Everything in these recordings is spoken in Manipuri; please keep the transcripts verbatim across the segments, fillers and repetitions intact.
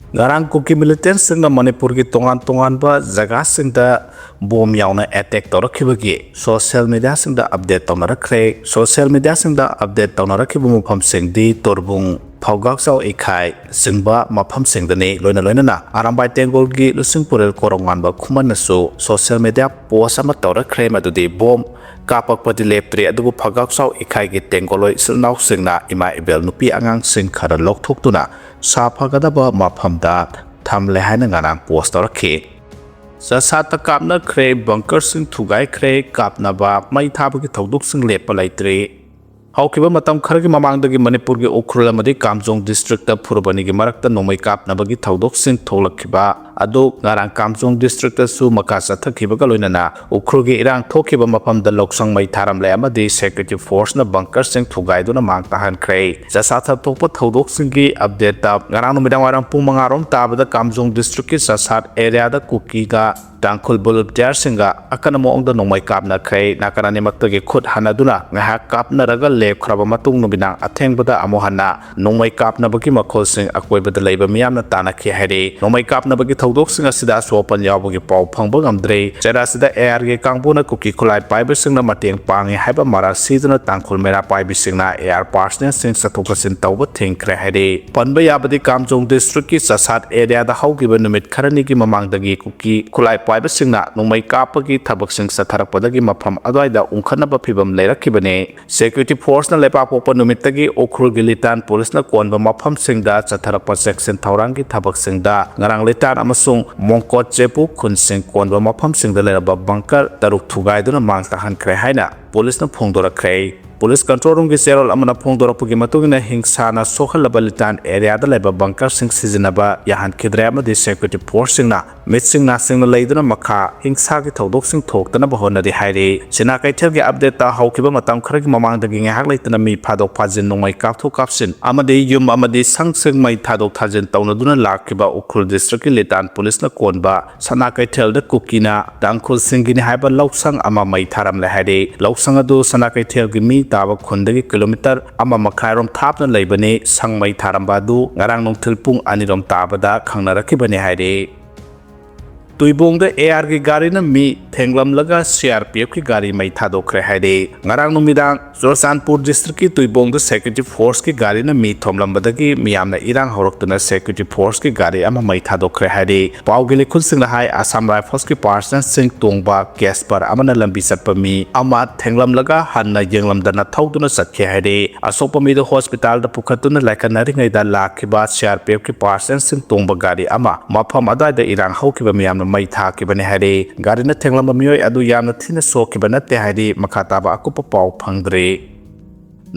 ꯉꯔꯥꯡ ꯀꯨꯀꯤ ꯃꯤꯂꯤꯇꯦꯟꯁꯤꯡꯅ ꯃꯅꯤꯄꯨꯔꯒꯤ ꯇꯣꯉꯥꯟ ꯇꯣꯉꯥꯟꯕ ꯖꯒꯥꯁꯤꯡꯗ ꯕꯣꯝ ꯌꯥꯎꯅ ꯑꯦꯇꯦꯛ ꯇꯧꯔꯛꯈꯤꯕꯒꯤ ꯁꯣꯁꯤꯌꯦꯜ ꯃꯤꯗꯤꯌꯥꯁꯤꯡꯗ ꯑꯞꯗꯦꯠ ꯇꯧꯅꯔꯛꯈ꯭ꯔꯦ꯫ ꯁꯣꯁꯤꯌꯦꯜ ꯃꯤꯗꯤꯌꯥꯁꯤꯡꯗ ꯑꯞꯗꯦꯠ ꯇꯧꯅꯔꯛꯈꯤꯕ ꯃꯐꯝꯁꯤꯡꯗꯤ ꯇꯣꯔꯕꯨꯡ, ꯐꯧꯒꯥꯛꯆꯥꯎ ꯏꯈꯥꯏ ꯆꯤꯡꯕ ꯃꯐꯝꯁꯤꯡꯗꯅꯤ꯫ ꯂꯣꯏꯅ ꯂꯣꯏꯅꯅ ꯑꯔꯥꯝꯕꯥꯏ ꯇꯦꯡꯒꯣꯜꯒꯤ ꯂꯨꯆꯤꯡꯄꯨꯔꯦꯜ ꯀꯣꯔꯣꯡꯉꯥꯟꯕ ꯈꯨꯃꯟꯅꯁꯨ ꯁꯣꯁꯤꯌꯦꯜ ꯃꯤꯗꯤꯌꯥ ꯄꯣꯁ ꯑꯃ ꯇꯧꯔꯛꯈ꯭ꯔꯦ, ꯃꯗꯨꯗꯤ ꯕꯣꯝ ꯀꯥꯞꯄꯛꯄꯗꯤ ꯂꯦꯞꯇ꯭ꯔꯤ, ꯑꯗꯨꯕꯨ ꯐꯧꯒꯥꯛꯆꯥꯎ ꯏꯈꯥꯏꯒꯤ ꯇꯦꯡꯒꯣꯜꯂꯣꯏ ꯏꯆꯤꯜ ꯏꯅꯥꯎꯁꯤꯡꯅ ꯏꯃꯥ ꯏꯕꯦꯜ ꯅꯨꯄꯤ ꯑꯉꯥꯡꯁꯤꯡ ꯈꯔ ꯂꯧꯊꯣꯛꯇꯨꯅ ꯁꯥꯐꯒꯗꯕ ꯃꯐꯝꯗ ꯊꯝꯂꯦ ꯍꯥꯏꯅ ꯉꯔꯥꯡ ꯄꯣꯁ ꯇꯧꯔꯛꯈꯤ꯫ ꯆꯁꯥꯠꯇ ꯀꯥꯞꯅꯈ꯭ꯔꯦ, ꯕꯪꯀꯔꯁꯤꯡ ꯊꯨꯒꯥꯏꯈ꯭ꯔꯦ, ꯀꯥꯞꯅꯕ ꯃꯩ ꯊꯥꯕꯒꯤ ꯊꯧꯗꯣꯛꯁꯤꯡ ꯂꯦꯞꯄ ꯂꯩꯇ꯭ꯔꯤ꯫ ꯍꯧꯈꯤꯕ ꯃꯇꯝ ꯈꯔꯒꯤ ꯃꯃꯥꯡꯗꯒꯤ ꯃꯅꯤꯄꯨꯔꯒꯤ ꯎꯈ꯭ꯔꯨꯜ ꯑꯃꯗꯤ ꯀꯥꯝꯖꯣꯡ ꯗꯤꯁꯇ꯭ꯔꯤꯛꯇ ꯐꯨꯔꯨꯞ ꯑꯅꯤꯒꯤ ꯃꯔꯛꯇ ꯅꯣꯡꯃꯩ ꯀꯥꯞꯅꯕꯒꯤ ꯊꯧꯗꯣꯛꯁꯤꯡ ꯊꯣꯛꯂꯛꯈꯤꯕ ꯑꯗꯨ ꯉꯔꯥꯡ ꯀꯥꯝꯖꯣꯡ ꯗꯤꯁꯇ꯭ꯔꯤꯛꯇꯁꯨ ꯃꯈꯥ ꯆꯠꯊꯈꯤꯕꯒ ꯂꯣꯏꯅꯅ ꯎꯈ꯭ꯔꯨꯜꯒꯤ ꯏꯔꯥꯡ ꯊꯣꯛꯈꯤꯕ ꯃꯐꯝꯗ ꯂꯧꯁꯪ ꯃꯩ ꯊꯥꯔꯝꯂꯦ ꯑꯃꯗꯤ ꯁꯦꯀ꯭ꯌꯨꯔꯤꯇꯤ ꯐꯣꯔꯁꯅ ꯕꯪꯀꯔꯁꯤꯡ ꯊꯨꯒꯥꯏꯗꯨꯅ ꯃꯥꯡ ꯇꯥꯍꯟꯈ꯭ꯔꯦ꯫ ꯆꯁꯥ ꯊꯣꯛꯄ ꯊꯧꯗꯣꯛꯁꯤꯡꯒꯤ ꯑꯞꯗꯦꯠꯇ ꯉꯔꯥꯡ ꯅꯨꯃꯤꯗꯥꯡ ꯋꯥꯏꯔꯝ ꯄꯨꯡ ꯃꯉꯥ ꯔꯣꯝ ꯇꯥꯕꯗ ꯀꯥꯝꯖꯣꯡ ꯗꯤꯁꯇ꯭ꯔꯤꯛꯀꯤ ꯆꯁꯥꯠ ꯑꯦꯔꯤꯌꯥꯗ ꯀꯨꯀꯤꯒ ꯇꯥꯡꯈꯨꯜ ꯚꯣꯂꯨꯟꯇꯤꯌꯥꯔꯁꯤꯡꯒ ꯑꯀꯟꯕ ꯃꯑꯣꯡꯗ ꯅꯣꯡꯃꯩ ꯀꯥꯞꯅꯈ꯭ꯔꯦ꯫ ꯅꯥꯀꯟ ꯑꯅꯤꯃꯛꯇꯒꯤ ꯈꯨꯠ ꯍꯟꯅꯗꯨꯅ ꯉꯥꯏꯍꯥꯛ ꯀꯥꯞꯅꯔꯒ ꯂꯦꯞꯈ꯭ꯔꯕ ꯃꯇꯨꯡ ꯅꯨꯃꯤꯗꯥꯡ ꯑꯊꯦꯡꯕꯗ ꯑꯃꯨꯛ ꯍꯟꯅ ꯅꯣꯡꯃꯩ ꯀꯥꯞꯅꯕꯒꯤ ꯃꯈꯣꯜꯁꯤꯡ ꯑꯀꯣꯏꯕꯗ ꯂꯩꯕ ꯃꯤꯌꯥꯝꯅ ꯇꯥꯅꯈꯤ ꯍꯥꯏꯔꯤ꯫ ꯅꯣꯡꯃꯩ ꯀꯥꯞꯅꯕꯒꯤ ꯊꯧꯗꯣꯛꯁꯤꯡ ꯑꯁꯤꯗ ꯑꯁꯣꯛ ꯑꯄꯟ ꯌꯥꯎꯕꯒꯤ ꯄꯥꯎ ꯐꯪꯕ ꯉꯝꯗ꯭ꯔꯤ꯫ ꯆꯩꯔꯥ ꯑꯁꯤꯗ ꯑꯦ ꯑꯥꯔꯒꯤ ꯀꯥꯡꯕꯨꯅ ꯀꯨꯀꯤ ꯈꯨꯠꯂꯥꯏ ꯄꯥꯏꯕꯁꯤꯡꯅ ꯃꯇꯦꯡ ꯄꯥꯡꯉꯤ ꯍꯥꯏꯕ ꯃꯔꯥꯜ ꯁꯤꯗꯨꯅ ꯇꯥꯡꯈꯨꯜ ꯃꯩꯔꯥ ꯄꯥꯏꯕꯤꯁꯤꯡꯅ ꯑꯦ ꯑꯥꯔ ꯄꯥꯔꯁꯅꯦꯜꯁꯤꯡ ꯆꯠꯊꯣꯛ ꯆꯠꯁꯤꯟ ꯇꯧꯕ ꯊꯤꯡꯈ꯭ꯔꯦ ꯍꯥꯏꯔꯤ꯫ ꯄꯟꯕ ꯌꯥꯕꯗꯤ ꯀꯥꯝꯖꯣꯡ ꯗꯤꯁꯇ꯭ꯔꯤꯛꯀꯤ ꯆꯁꯥꯠ ꯑꯦꯔꯤꯌꯥꯗ ꯍꯧꯈꯤꯕ ꯅꯨꯃꯤꯠ ꯈꯔꯅꯤꯒꯤ ꯃꯃꯥꯡꯗꯒꯤ ꯀꯨꯀꯤ ꯈꯨꯠꯂꯥꯏ ꯄꯥꯏꯕꯁꯤꯡꯅ ꯅꯣꯡꯃꯩ ꯀꯥꯞꯄꯒꯤ ꯊꯕꯛꯁꯤꯡ ꯆꯠꯊꯔꯛꯄꯗꯒꯤ ꯃꯐꯝ ꯑꯗꯨꯋꯥꯏꯗ ꯎꯪꯈꯠꯅꯕ ꯐꯤꯕꯝ ꯂꯩꯔꯛꯈꯤꯕꯅꯤ꯫ ꯁꯦꯀ꯭ꯌꯨꯔꯤꯇꯤ ꯐꯣꯔꯁꯅ ꯂꯩꯕꯥꯛꯄꯣꯛꯄ ꯅꯨꯃꯤꯠꯇꯒꯤ ꯎꯈ꯭ꯔꯨꯜꯒꯤ ꯂꯤꯇꯥꯟ ꯄꯨꯂꯤꯁꯅ ꯀꯣꯟꯕ ꯃꯐꯝꯁꯤꯡꯗ ꯆꯠꯊꯔꯛꯄ ꯆꯦꯛꯁꯤꯟ ꯊꯧꯔꯥꯡꯒꯤ ꯊꯕꯛꯁꯤꯡꯗ ꯉꯔꯥꯡ ꯂꯤꯇꯥꯟ ꯑꯃꯁꯨꯡ ꯃꯣꯡꯀꯣꯠ ꯆꯦꯄꯨ ꯈꯨꯟꯁꯤꯡ ꯀꯣꯟꯕ ꯃꯐꯝꯁꯤꯡꯗ ꯂꯩꯔꯕ ꯕꯪꯀꯔ ꯇꯔꯨꯛ ꯊꯨꯒꯥꯏꯗꯨꯅ ꯃꯥꯡ ꯇꯥꯍꯟꯈ꯭ꯔꯦ ꯍꯥꯏꯅ ꯄꯨꯂꯤꯁꯅ ꯐꯣꯡꯗꯣꯔꯛꯈ꯭ꯔꯦ꯫ ꯄꯨꯂꯤꯁ ꯀꯟꯇ꯭ꯔꯣꯜ ꯔꯨꯝꯒꯤ ꯆꯦꯔꯣꯜ ꯑꯃꯅ ꯐꯣꯡꯗꯣꯔꯛꯄꯒꯤ ꯃꯇꯨꯡ ꯏꯟꯅ ꯍꯤꯡꯁꯥꯅ ꯁꯣꯛꯍꯜꯂꯕ ꯂꯤꯇꯥꯟ ꯑꯦꯔꯤꯌꯥꯗ ꯂꯩꯕ ꯕꯪꯀꯔꯁꯤꯡ ꯁꯤꯖꯤꯟꯅꯕ ꯌꯥꯍꯟꯈꯤꯗ꯭ꯔꯦ ꯑꯃꯗꯤ ꯁꯦꯀ꯭ꯌꯨꯔꯤꯇꯤ ꯐꯣꯔꯁꯁꯤꯡꯅ ꯃꯤꯠꯁꯤꯡ ꯅꯥꯁꯤꯡꯅ ꯂꯩꯗꯨꯅ ꯃꯈꯥ ꯍꯤꯡꯁꯥꯒꯤ ꯊꯧꯗꯣꯛꯁꯤꯡ ꯊꯣꯛꯇꯅꯕ ꯍꯣꯠꯅꯔꯤ ꯍꯥꯏꯔꯤ꯫ ꯁꯤꯅꯥ ꯀꯩꯊꯦꯜꯒꯤ ꯑꯞꯗꯦꯠꯇ ꯍꯧꯈꯤꯕ ꯃꯇꯝ ꯈꯔꯒꯤ ꯃꯃꯥꯡꯗꯒꯤ ꯉꯥꯏꯍꯥꯛ ꯂꯩꯇꯅ ꯃꯤ ꯐꯥꯗꯣꯛ ꯐꯥꯖꯤꯟ, ꯅꯣꯡꯃꯩ ꯀꯥꯞꯊꯣꯛ ꯀꯥꯞꯁꯤꯟ ꯑꯃꯗꯤ ꯌꯨꯝ ꯑꯃꯗꯤ ꯁꯪꯁꯤꯡ ꯃꯩ ꯊꯥꯗꯣꯛ ꯊꯥꯖꯤꯟ ꯇꯧꯅꯗꯨꯅ ꯂꯥꯛꯈꯤꯕ ꯎꯈ꯭ꯔꯨꯜ ꯗꯤꯁꯇ꯭ꯔꯤꯛꯀꯤ ꯂꯤꯇꯥꯟ ꯄꯨꯂꯤꯁꯅ ꯀꯣꯟꯕ ꯁꯅꯥ ꯀꯩꯊꯦꯜꯗ ꯀꯨꯀꯤꯅ ꯇꯥꯡꯈꯨꯜꯁꯤꯡꯒꯤꯅꯤ ꯍꯥꯏꯕ ꯂꯧꯁꯪ ꯑꯃ ꯃꯩ ꯊꯥꯔꯝꯂꯦ ꯍꯥꯏꯔꯤ꯫ ꯂꯧꯁꯪ ꯑꯗꯨ ꯁꯅꯥ ꯀꯩꯊꯦꯜꯒꯤ ꯃꯤ ꯇꯥꯕ ꯈꯨꯟꯗꯒꯤ ꯀꯤꯂꯣꯃꯤꯇꯔ ꯑꯃ ꯃꯈꯥꯏꯔꯣꯝ ꯊꯥꯞꯅ ꯂꯩꯕꯅꯤ꯫ ꯁꯪ ꯃꯩ ꯊꯥꯔꯝꯕ ꯑꯗꯨ ꯉꯔꯥꯡ ꯅꯨꯡꯊꯤꯜ ꯄꯨꯡ ꯑꯅꯤꯔꯣꯝ ꯇꯥꯕꯗ ꯈꯪꯅꯔꯛꯈꯤꯕꯅꯤ ꯍꯥꯏꯔꯤ꯫ ꯇꯨꯏꯕꯣꯡꯗ ꯑꯦ ꯑꯥꯔꯒꯤ ꯒꯥꯔꯤꯅ ꯃꯤ ꯊꯦꯡꯂꯝꯂꯒ ꯁꯤ ꯑꯥꯔ ꯄꯤ ꯑꯦꯐꯀꯤ ꯒꯥꯔꯤ ꯃꯩ ꯊꯥꯗꯣꯛꯈ꯭ꯔꯦ ꯍꯥꯏꯔꯤ꯫ ꯉꯔꯥꯡ ꯅꯨꯃꯤꯗꯥꯡ ꯆꯨꯔꯆꯥꯟꯄꯨꯔ ꯗꯤꯁꯇ꯭ꯔꯤꯛꯀꯤ ꯇꯨꯏꯕꯣꯡꯗ ꯁꯦꯀ꯭ꯌꯨꯔꯤꯇꯤ ꯐꯣꯔꯁꯀꯤ ꯒꯥꯔꯤꯅ ꯃꯤ ꯊꯣꯝꯂꯝꯕꯗꯒꯤ ꯃꯤꯌꯥꯝꯅ ꯏꯔꯥꯡ ꯍꯧꯔꯛꯇꯨꯅ ꯁꯦꯀ꯭ꯌꯨꯔꯤꯇꯤ ꯐꯣꯔꯁꯀꯤ ꯒꯥꯔꯤ ꯑꯃ ꯃꯩ ꯊꯥꯗꯣꯛꯈ꯭ꯔꯦ ꯍꯥꯏꯔꯤ꯫ ꯄꯥꯎꯒꯤ ꯂꯩꯈꯨꯜꯁꯤꯡꯅ ꯍꯥꯏ, ꯑꯁꯥꯝ ꯔꯥꯏꯐꯜꯁꯀꯤ ꯄꯥꯔꯁꯅꯦꯜꯁꯤꯡ ꯇꯣꯡꯕ ꯀꯦꯁꯄꯔ ꯑꯃꯅ ꯂꯝꯕꯤ ꯆꯠꯄ ꯃꯤ ꯑꯃ ꯊꯦꯡꯂꯝꯂꯒ ꯍꯟꯅ ꯌꯦꯡꯂꯝꯗꯅ ꯊꯧꯗꯨꯅ ꯆꯠꯈꯤ ꯍꯥꯏꯔꯤ꯫ ꯑꯁꯣꯛꯄ ꯃꯤꯗꯨ ꯍꯣꯁꯄꯤꯇꯥꯜꯗ ꯄꯨꯈꯠꯇꯨꯅ ꯂꯥꯏꯀꯠꯅꯔꯤꯉꯩꯗ ꯂꯥꯛꯈꯤꯕ ꯁꯤ ꯑꯥꯔ ꯄꯤ ꯑꯦꯐꯀꯤ ꯄꯥꯔꯁꯅꯦꯜꯁꯤꯡ ꯇꯣꯡꯕ ꯒꯥꯔꯤ ꯑꯃ ꯃꯐꯝ ꯑꯗꯨꯋꯥꯏꯗ ꯏꯔꯥꯡ ꯍꯧꯈꯤꯕ ꯃꯤꯌꯥꯝꯅ ꯃꯩ ꯊꯥꯈꯤꯕꯅꯤ ꯍꯥꯏꯔꯤ꯫ ꯒꯥꯔꯤꯅ ꯊꯦꯡꯂꯝꯕ ꯃꯤꯑꯣꯏ ꯑꯗꯨ ꯌꯥꯝꯅ ꯊꯤꯅ ꯁꯣꯛꯈꯤꯕ ꯅꯠꯇꯦ ꯍꯥꯏꯔꯤ꯫ ꯃꯈꯥ ꯇꯥꯕ ꯑꯀꯨꯞꯄ ꯄꯥꯎ ꯐꯪꯗ꯭ꯔꯤ꯫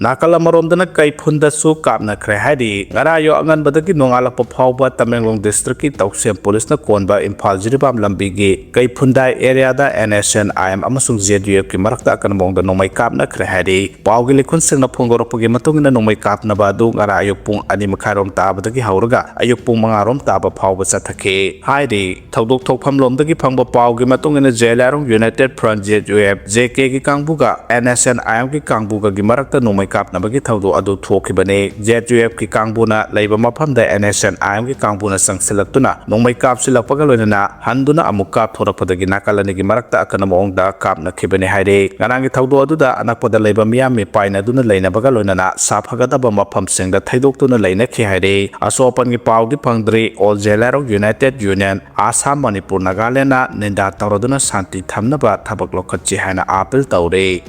ꯅꯥꯀꯜ ꯑꯃꯔꯣꯝꯗꯅ ꯀꯩꯐꯨꯟꯗꯁꯨ ꯀꯥꯞꯅꯈ꯭ꯔꯦ ꯍꯥꯏꯔꯤ꯫ ꯉꯔꯥꯡ ꯑꯌꯨꯛ ꯑꯉꯟꯕꯗꯒꯤ ꯅꯣꯡꯉꯥꯜꯂꯛꯄ ꯐꯥꯎꯕ ꯇꯃꯦꯡꯂꯣꯡ ꯗꯤꯁꯇ꯭ꯔꯤꯛꯀꯤ ꯇꯧꯁꯦꯝ ꯄꯨꯂꯤꯁꯅ ꯀꯣꯟꯕ ꯏꯝꯐꯥꯜ ꯖꯤꯔꯤꯕꯥꯝ ꯂꯝꯕꯤꯒꯤ ꯀꯩꯐꯨꯟꯗꯥꯏ ꯑꯦꯔꯤꯌꯥꯗ N S N I M ꯑꯃꯁꯨꯡ ꯖꯦ ꯌꯨ ꯑꯦꯐꯀꯤ ꯃꯔꯛꯇ ꯑꯀꯟꯕ ꯃꯑꯣꯡꯗ ꯅꯣꯡꯃꯩ ꯀꯥꯞꯅꯈ꯭ꯔꯦ ꯍꯥꯏꯔꯤ꯫ ꯄꯥꯎꯒꯤ ꯂꯩꯈꯨꯜꯁꯤꯡꯅ ꯐꯣꯡꯗꯣꯔꯛꯄꯒꯤ ꯃꯇꯨꯡ ꯏꯟꯅ ꯅꯣꯡꯃꯩ ꯀꯥꯞꯅꯕ ꯑꯗꯨ ꯉꯔꯥꯡ ꯑꯌꯨꯛ ꯄꯨꯡ ꯑꯅꯤ ꯃꯈꯥꯏꯔꯣꯝ ꯇꯥꯕꯗꯒꯤ ꯍꯧꯔꯒ ꯑꯌꯨꯛ ꯄꯨꯡ ꯃꯉꯥꯔꯣꯝ ꯇꯥꯕ ꯐꯥꯎꯕ ꯆꯠꯊꯈꯤ ꯍꯥꯏꯔꯤ꯫ ꯊꯧꯗꯣꯛ ꯊꯣꯛꯐꯝ ꯂꯣꯝꯗꯒꯤ ꯐꯪꯕ ꯄꯥꯎꯒꯤ ꯃꯇꯨꯡ ꯏꯟꯅ Zeliangrong united front, J U F, J ꯀꯦꯒꯤ ꯀꯥꯡꯕꯨꯒ ꯑꯦꯟ ꯑꯦꯁ ꯑꯦꯟ ꯑꯥꯏ ꯑꯦꯝꯒꯤ ꯀꯥꯡꯕꯨꯒꯒꯤ ꯃꯔꯛꯇ ꯅꯣꯡꯃꯩ ꯀꯥꯞꯅꯕꯒꯤ ꯊꯧꯗꯣꯛ ꯑꯗꯨ ꯊꯣꯛꯈꯤꯕꯅꯤ꯫ ꯖꯦ ꯌꯨ ꯑꯦꯐꯀꯤ ꯀꯥꯡꯕꯨꯅ ꯂꯩꯕ ꯃꯐꯝꯗ ꯑꯦꯟ ꯑꯦꯁ ꯑꯦꯟ ꯑꯥꯏ ꯑꯦꯝꯒꯤ ꯀꯥꯡꯕꯨꯅ ꯆꯪꯁꯤꯜꯂꯛꯇꯨꯅ ꯅꯣꯡꯃꯩ ꯀꯥꯞꯁꯤꯜꯂꯛꯄꯒ ꯂꯣꯏꯅꯅ ꯍꯟꯗꯨꯅ ꯑꯃꯨꯛ ꯀꯥꯞꯊꯣꯔꯛꯄꯗꯒꯤ ꯅꯥꯀꯜ ꯑꯅꯤꯒꯤ ꯃꯔꯛꯇ ꯑꯀꯟꯕ ꯃꯑꯣꯡꯗ ꯀꯥꯞꯅꯈꯤꯕꯅꯤ ꯍꯥꯏꯔꯤ꯫ ꯉꯔꯥꯡꯒꯤ ꯊꯧꯗꯣꯛ ꯑꯗꯨꯗ ꯑꯅꯛꯄꯗ ꯂꯩꯕ ꯃꯤꯌꯥꯝ ꯃꯤꯄꯥꯏꯅꯗꯨꯅ ꯂꯩꯅꯕꯒ ꯂꯣꯏꯅꯅ ꯁꯥꯐꯒꯗꯕ ꯃꯐꯝꯁꯤꯡꯗ ꯊꯩꯗꯣꯛꯇꯨꯅ ꯂꯩꯅꯈꯤ ꯍꯥꯏꯔꯤ꯫ ꯑꯁꯣꯛ ꯑꯄꯟꯒꯤ ꯄꯥꯎꯗꯤ ꯐꯪꯗ꯭ꯔꯤ꯫ All Zeliangrong united union, Assam, Manipur, ꯅꯥꯒꯥꯂꯦꯟꯗꯅ ꯅꯤꯟꯗꯥ ꯇꯧꯔꯗꯨꯅ ꯁꯥꯟꯇꯤ ꯊꯝꯅꯕ ꯊꯕꯛ ꯂꯧꯈꯠꯁꯤ ꯍꯥꯏꯅ ꯑꯥꯄꯤꯜ ꯇꯧꯔꯤ꯫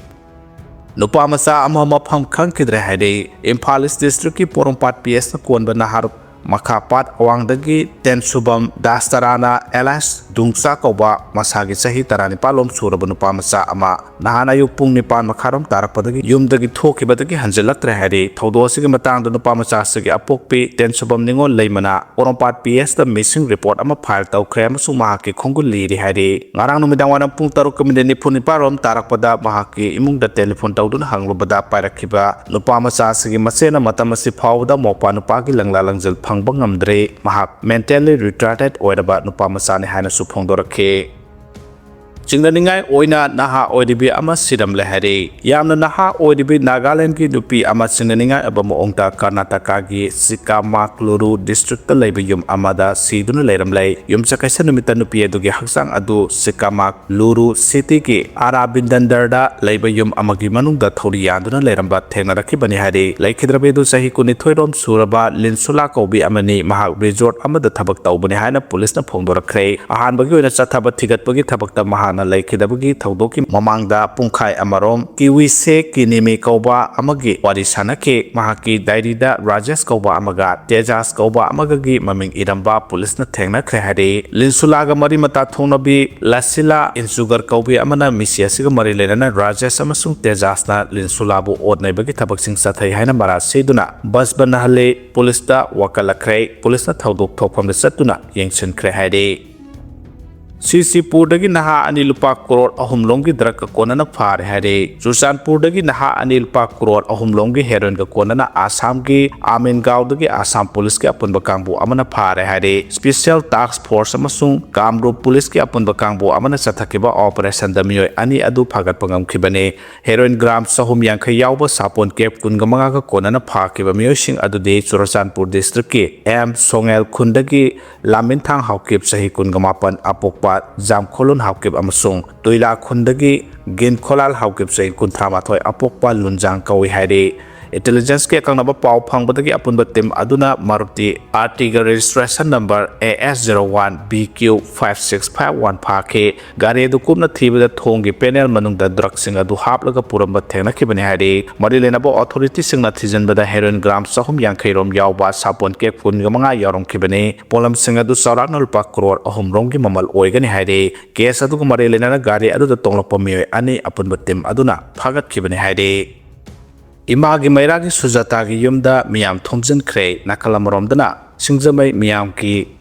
ꯅꯨꯄꯥ ꯃꯆꯥ ꯑꯃ ꯃꯐꯝ ꯈꯪꯈꯤꯗ꯭ꯔꯦ ꯍꯥꯏꯔꯤ꯫ ꯏꯝꯐꯥꯜ ꯏꯁ ꯗꯤꯁꯇ꯭ꯔꯤꯛꯀꯤ ꯄꯣꯔꯣꯝꯄꯥꯠ ꯄꯤ ꯑꯦꯁꯅ ꯀꯣꯟꯕ ꯅꯍꯥꯔꯣꯜ ꯃꯈꯥꯄꯥꯠ ꯑꯋꯥꯡꯗꯒꯤ ꯇꯦꯟꯁꯨꯕꯝ ꯗꯥꯁ ꯇꯔꯥꯅ ꯑꯦꯂꯥꯏꯁ ꯗꯨꯡꯆꯥ ꯀꯧꯕ ꯃꯁꯥꯒꯤ ꯆꯍꯤ ꯇꯔꯥꯅꯤꯄꯥꯜ ꯂꯣꯝ ꯁꯨꯔꯕ ꯅꯨꯄꯥ ꯃꯆꯥ ꯑꯃ ꯅꯍꯥꯟ ꯑꯌꯨꯛ ꯄꯨꯡ ꯅꯤꯄꯥꯟ ꯃꯈꯥꯏꯔꯣꯝ ꯇꯥꯔꯛꯄꯗꯒꯤ ꯌꯨꯝꯗꯒꯤ ꯊꯣꯛꯈꯤꯕꯗꯒꯤ ꯍꯟꯖꯤꯜꯂꯛꯇ꯭ꯔꯦ ꯍꯥꯏꯔꯤ꯫ ꯊꯧꯗꯣꯛ ꯑꯁꯤꯒꯤ ꯃꯇꯥꯡꯗ ꯅꯨꯄꯥ ꯃꯆꯥ ꯑꯁꯤꯒꯤ ꯑꯄꯣꯛꯄꯤ ꯇꯦꯟꯁꯨꯕꯝ ꯅꯤꯉꯣꯜ ꯂꯩꯃꯅ ꯄꯣꯔꯣꯝꯄꯥꯠ ꯄꯤ ꯑꯦꯁꯇ ꯃꯤꯁꯤꯡ ꯔꯤꯄꯣꯔꯠ ꯑꯃ ꯐꯥꯏꯜ ꯇꯧꯈ꯭ꯔꯦ ꯑꯃꯁꯨꯡ ꯃꯍꯥꯛꯀꯤ ꯈꯣꯡꯒꯨꯜ ꯂꯤꯔꯤ ꯍꯥꯏꯔꯤ꯫ ꯉꯔꯥꯡ ꯅꯨꯃꯤꯗꯥꯡ ꯋꯥꯏꯔꯝ ꯄꯨꯡ ꯇꯔꯨꯛꯀ ꯃꯤꯅꯤꯠ ꯅꯤꯐꯨ ꯅꯤꯄꯥꯟ ꯔꯣꯝ ꯇꯥꯔꯛꯄꯗ ꯃꯍꯥꯛꯀꯤ ꯏꯃꯨꯡꯗ ꯇꯦꯂꯤꯐꯣꯟ ꯇꯧꯗꯨꯅ ꯍꯪꯂꯨꯕꯗ ꯄꯥꯏꯔꯛꯈꯤꯕ ꯅꯨꯄꯥ ꯃꯆꯥ ꯑꯁꯤꯒꯤ ꯃꯆꯦꯅ ꯃꯇꯝ ꯑꯁꯤ ꯐꯥꯎꯕꯗ ꯃꯧꯄꯥ ꯅꯨꯄꯥꯒꯤ ꯂꯪꯂꯥ ꯂꯪꯖꯤꯜ ꯐꯪꯕ ꯉꯝꯗ꯭ꯔꯦ꯫ ꯃꯍꯥꯛ ꯃꯦꯟꯇꯦꯜꯂꯤ ꯔꯤꯇꯥꯔꯗꯦꯗ ꯑꯣꯏꯔꯕ ꯅꯨꯄꯥ ꯃꯆꯥꯅꯤ ꯍꯥꯏꯅꯁꯨ ꯐꯣꯡꯗꯣꯔꯛꯈꯤ꯫ ꯆꯤꯡꯅꯅꯤꯡꯉꯥꯏ ꯑꯣꯏꯅ ꯅꯍꯥ ꯑꯣꯏꯔꯤꯕꯤ ꯑꯃ ꯁꯤꯔꯝꯂꯦ ꯍꯥꯏꯔꯤ꯫ ꯌꯥꯝꯅ ꯅꯍꯥ ꯑꯣꯏꯔꯤꯕꯤ ꯅꯥꯒꯥꯂꯦꯟꯒꯤ ꯅꯨꯄꯤ ꯑꯃ ꯆꯤꯡꯅꯅꯤꯡꯉꯥꯏ ꯑꯣꯏꯕ ꯃꯑꯣꯡꯗ ꯀꯔꯅꯥꯇꯀꯥꯒꯤ ꯆꯤꯀꯥꯃꯥꯒꯂꯨꯔꯨ ꯗꯤꯁꯇ꯭ꯔꯤꯛꯇ ꯂꯩꯕ ꯌꯨꯝ ꯑꯃꯗ ꯁꯤꯗꯨꯅ ꯂꯩꯔꯝꯂꯦ꯫ ꯌꯨꯝꯁꯀꯩꯁ ꯅꯨꯃꯤꯠꯇ ꯅꯨꯄꯤ ꯑꯗꯨꯒꯤ ꯍꯛꯆꯥꯡ ꯑꯗꯨ ꯆꯤꯀꯥꯃꯥꯒꯂꯨꯔꯨ ꯁꯤꯇꯤꯒꯤ ꯑꯔꯥꯕꯤꯟꯗꯟꯗꯔꯗ ꯂꯩꯕ ꯌꯨꯝ ꯑꯃꯒꯤ ꯃꯅꯨꯡꯗ ꯊꯧꯔꯤ ꯌꯥꯟꯗꯨꯅ ꯂꯩꯔꯝꯕ ꯊꯦꯡꯅꯔꯛꯈꯤꯕꯅꯤ ꯍꯥꯏꯔꯤ꯫ ꯂꯩꯈꯤꯗ꯭ꯔꯕꯤ ꯑꯗꯨ ꯆꯍꯤ ꯀꯨꯟꯅꯤꯊꯣꯏ ꯔꯣꯝ ꯁꯨꯔꯕ ꯂꯤꯟꯁꯨꯂꯥ ꯀꯧꯕꯤ ꯑꯃꯅꯤ꯫ ꯃꯍꯥꯛ ꯔꯤꯖꯣꯔꯠ ꯑꯃꯗ ꯊꯕꯛ ꯇꯧꯕꯅꯤ ꯍꯥꯏꯅ ꯄꯨꯂꯤꯁꯅ ꯐꯣꯡꯗꯣꯔꯛꯈ꯭ꯔꯦ꯫ ꯑꯍꯥꯟꯕꯒꯤ ꯑꯣꯏꯅ ꯆꯠꯊꯕ ꯊꯤꯒꯠꯄꯒꯤ ꯊꯕꯛꯇ ꯃꯍꯥꯛꯅ ꯂꯩꯈꯤꯗꯕꯒꯤ ꯊꯧꯗꯣꯛꯀꯤ ꯃꯃꯥꯡꯗ ꯄꯨꯡꯈꯥꯏ ꯑꯃꯔꯣꯝ ꯀꯤꯋꯤꯁꯦ ꯀꯤꯅꯤꯃꯤ ꯀꯧꯕ ꯑꯃꯒꯤ ꯋꯥꯔꯤ ꯁꯥꯟꯅꯈꯤ꯫ ꯃꯍꯥꯛꯀꯤ ꯗꯥꯏꯔꯤꯗ ꯔꯥꯖꯦꯁ ꯀꯧꯕ ꯑꯃꯒ ꯇꯦꯖꯥꯁ ꯀꯧꯕ ꯑꯃꯒꯒꯤ ꯃꯃꯤꯡ ꯏꯔꯝꯕ ꯄꯨꯂꯤꯁꯅ ꯊꯦꯡꯅꯈ꯭ꯔꯦ ꯍꯥꯏꯔꯤ꯫ ꯂꯤꯟꯁꯨꯂꯥꯒ ꯃꯔꯤ ꯃꯇꯥ ꯊꯣꯛꯅꯕꯤ ꯂꯁꯤꯂꯥ ꯏꯟꯁꯨꯒꯔ ꯀꯧꯕꯤ ꯑꯃꯅ ꯃꯤꯁꯤ ꯑꯁꯤꯒ ꯃꯔꯤ ꯂꯩꯅꯅ ꯔꯥꯖꯦꯁ ꯑꯃꯁꯨꯡ ꯇꯦꯖꯥꯁꯅ ꯂꯤꯟꯁꯨꯂꯥꯕꯨ ꯑꯣꯠ ꯅꯩꯕꯒꯤ ꯊꯕꯛꯁꯤꯡ ꯆꯠꯊꯩ ꯍꯥꯏꯅ ꯃꯔꯥꯜ ꯁꯤꯗꯨꯅ ꯕꯁꯕꯅꯍꯜꯂꯤ ꯄꯨꯂꯤꯁꯇ ꯋꯥꯀꯠꯂꯛꯈ꯭ꯔꯦ꯫ ꯄꯨꯂꯤꯁꯅ ꯊꯧꯗꯣꯛ ꯊꯣꯛꯐꯝꯗ ꯆꯠꯇꯨꯅ ꯌꯦꯡꯁꯤꯟꯈ꯭ꯔꯦ ꯍꯥꯏꯔꯤ꯫ ꯁꯤꯁꯤꯄꯨꯔꯗꯒꯤ ꯅꯍꯥ ꯑꯅꯤ ꯂꯨꯄꯥ ꯀ꯭ꯔꯣꯔ ꯑꯍꯨꯝ ꯂꯣꯝꯒꯤ ꯗ꯭ꯔꯒꯀ ꯀꯣꯟꯅꯅ ꯐꯥꯔꯦ ꯍꯥꯏꯔꯦ꯫ ꯆꯨꯔꯆꯥꯟꯄꯨꯔꯗꯒꯤ ꯅꯍꯥ ꯑꯅꯤ ꯂꯨꯄꯥ ꯀ꯭ꯔꯣꯔ ꯑꯍꯨꯝ ꯂꯣꯝꯒꯤ ꯍꯦꯔꯣꯏꯟꯒ ꯀꯣꯟꯅꯅ ꯑꯁꯥꯝꯒꯤ ꯑꯥꯃꯤꯟꯒꯥꯎꯗꯒꯤ ꯑꯁꯥꯝ ꯄꯨꯂꯤꯁꯀꯤ ꯑꯄꯨꯟꯕ ꯀꯥꯡꯕꯨ ꯑꯃꯅ ꯐꯥꯔꯦ ꯍꯥꯏꯔꯦ꯫ ꯁ꯭ꯄꯦꯁꯤꯌꯦꯜ ꯇꯥꯛꯁ ꯐꯣꯔꯁ ꯑꯃꯁꯨꯡ ꯀꯥꯝꯔꯨꯞ ꯄꯨꯂꯤꯁꯀꯤ ꯑꯄꯨꯟꯕ ꯀꯥꯡꯕꯨ ꯑꯃꯅ ꯆꯠꯊꯈꯤꯕ ꯑꯣꯄꯔꯦꯁꯟꯗ ꯃꯤꯑꯣꯏ ꯑꯅꯤ ꯑꯗꯨ ꯐꯥꯒꯠꯄ ꯉꯝꯈꯤꯕꯅꯤ꯫ ꯍꯦꯔꯣꯏꯟ ꯒ꯭ꯔꯥꯝ ꯆꯍꯨꯝ ꯌꯥꯡꯈꯩ ꯌꯥꯎꯕ ꯁꯥꯄꯣꯟ ꯀꯦꯞ ꯀꯨꯟꯒ ꯃꯉꯥꯒ ꯀꯣꯟꯅꯅ ꯐꯥꯈꯤꯕ ꯃꯤꯑꯣꯏꯁꯤꯡ ꯑꯗꯨꯗꯤ ꯆꯨꯔꯆꯥꯟꯄꯨꯔ ꯗꯤꯁꯇ꯭ꯔꯤꯛꯀꯤ ꯑꯦꯝ ꯁꯣꯉꯦꯜ ꯈꯨꯟꯗꯒꯤ ꯂꯥꯃꯤꯟꯊꯥꯡ ꯍꯥꯎꯀꯤꯞ ꯆꯍꯤ ꯀꯨꯟꯒ ꯃꯥꯄꯟ ꯑꯄꯣꯛꯄ ꯖꯥꯝꯈꯣꯂꯨꯟ ꯍꯥꯎꯀꯤꯞ ꯑꯃꯁꯨꯡ ꯇꯨꯏꯂꯥ ꯈꯨꯟꯗꯒꯤ ꯒꯤꯟꯈꯣꯂꯥꯜ ꯍꯥꯎꯀꯤꯞ ꯆꯍꯤ ꯀꯨꯟꯊ꯭ꯔꯥ ꯃꯥꯊꯣꯏ ꯑꯄꯣꯛꯄ ꯂꯨꯟꯖꯥꯡ ꯀꯧꯏ ꯍꯥꯏꯔꯤ꯫ ꯏꯟꯇꯦꯂꯤꯖꯦꯟꯁꯀꯤ ꯑꯀꯛꯅꯕ ꯄꯥꯎ ꯐꯪꯕꯗꯒꯤ ꯑꯄꯨꯟꯕ ꯇꯤꯝ ꯑꯗꯨꯅ ꯃꯥꯔꯨꯇꯤ ꯑꯥꯔꯇꯤꯒ registration number A S zero one B Q five six five one ꯐꯥꯈꯤ꯫ ꯒꯥꯔꯤ ꯑꯗꯨ ꯀꯨꯞꯅ ꯊꯤꯕꯗ ꯊꯣꯡꯒꯤ ꯄꯦꯅꯦꯜ ꯃꯅꯨꯡꯗ ꯗ꯭ꯔꯒꯁꯤꯡ ꯑꯗꯨ ꯍꯥꯞꯂꯒ ꯄꯨꯔꯝꯕ ꯊꯦꯡꯅꯈꯤꯕꯅꯤ ꯍꯥꯏꯔꯤ꯫ ꯃꯔꯤ ꯂꯩꯅꯕ ꯑꯣꯊꯣꯔꯤꯇꯤꯁꯤꯡꯅ ꯊꯤꯖꯤꯟꯕꯗ ꯍꯦꯔꯣꯏꯟ ꯒ꯭ꯔꯥꯝ ꯆꯍꯨꯝ ꯌꯥꯡꯈꯩ ꯔꯣꯝ ꯌꯥꯎꯕ ꯁꯥꯄꯣꯟ ꯀꯦꯞ ꯀꯨꯟꯒ ꯃꯉꯥ ꯌꯥꯎꯔꯝꯈꯤꯕꯅꯤ꯫ ꯄꯣꯠꯂꯝꯁꯤꯡ ꯑꯗꯨ ꯆꯥꯎꯔꯥꯛꯅ ꯂꯨꯄꯥ ꯀ꯭ꯔꯣꯔ ꯑꯍꯨꯝ ꯔꯣꯝꯒꯤ ꯃꯃꯜ ꯑꯣꯏꯒꯅꯤ ꯍꯥꯏꯔꯤ꯫ ꯀꯦꯁ ꯑꯗꯨꯒ ꯃꯔꯤ ꯂꯩꯅꯅ ꯒꯥꯔꯤ ꯑꯗꯨꯗ ꯇꯣꯡꯂꯛꯄ ꯃꯤꯑꯣꯏ ꯑꯅꯤ ꯑꯄꯨꯟꯕ ꯇꯤꯝ ꯑꯗꯨꯅ ꯐꯥꯒꯠꯈꯤꯕꯅꯤ ꯍꯥꯏꯔꯤ꯫ ꯏꯃꯥꯒꯤ ꯃꯩꯔꯥꯒꯤ ꯁꯨꯖꯥꯇꯥꯒꯤ ꯌꯨꯝꯗ ꯃꯤꯌꯥꯝ ꯊꯨꯝꯖꯤꯟꯈ꯭ꯔꯦ꯫ ꯅꯥꯀꯜ ꯑꯃꯔꯣꯝꯗꯅ ꯁꯤꯡꯖꯃꯩ ꯃꯤꯌꯥꯝꯒꯤ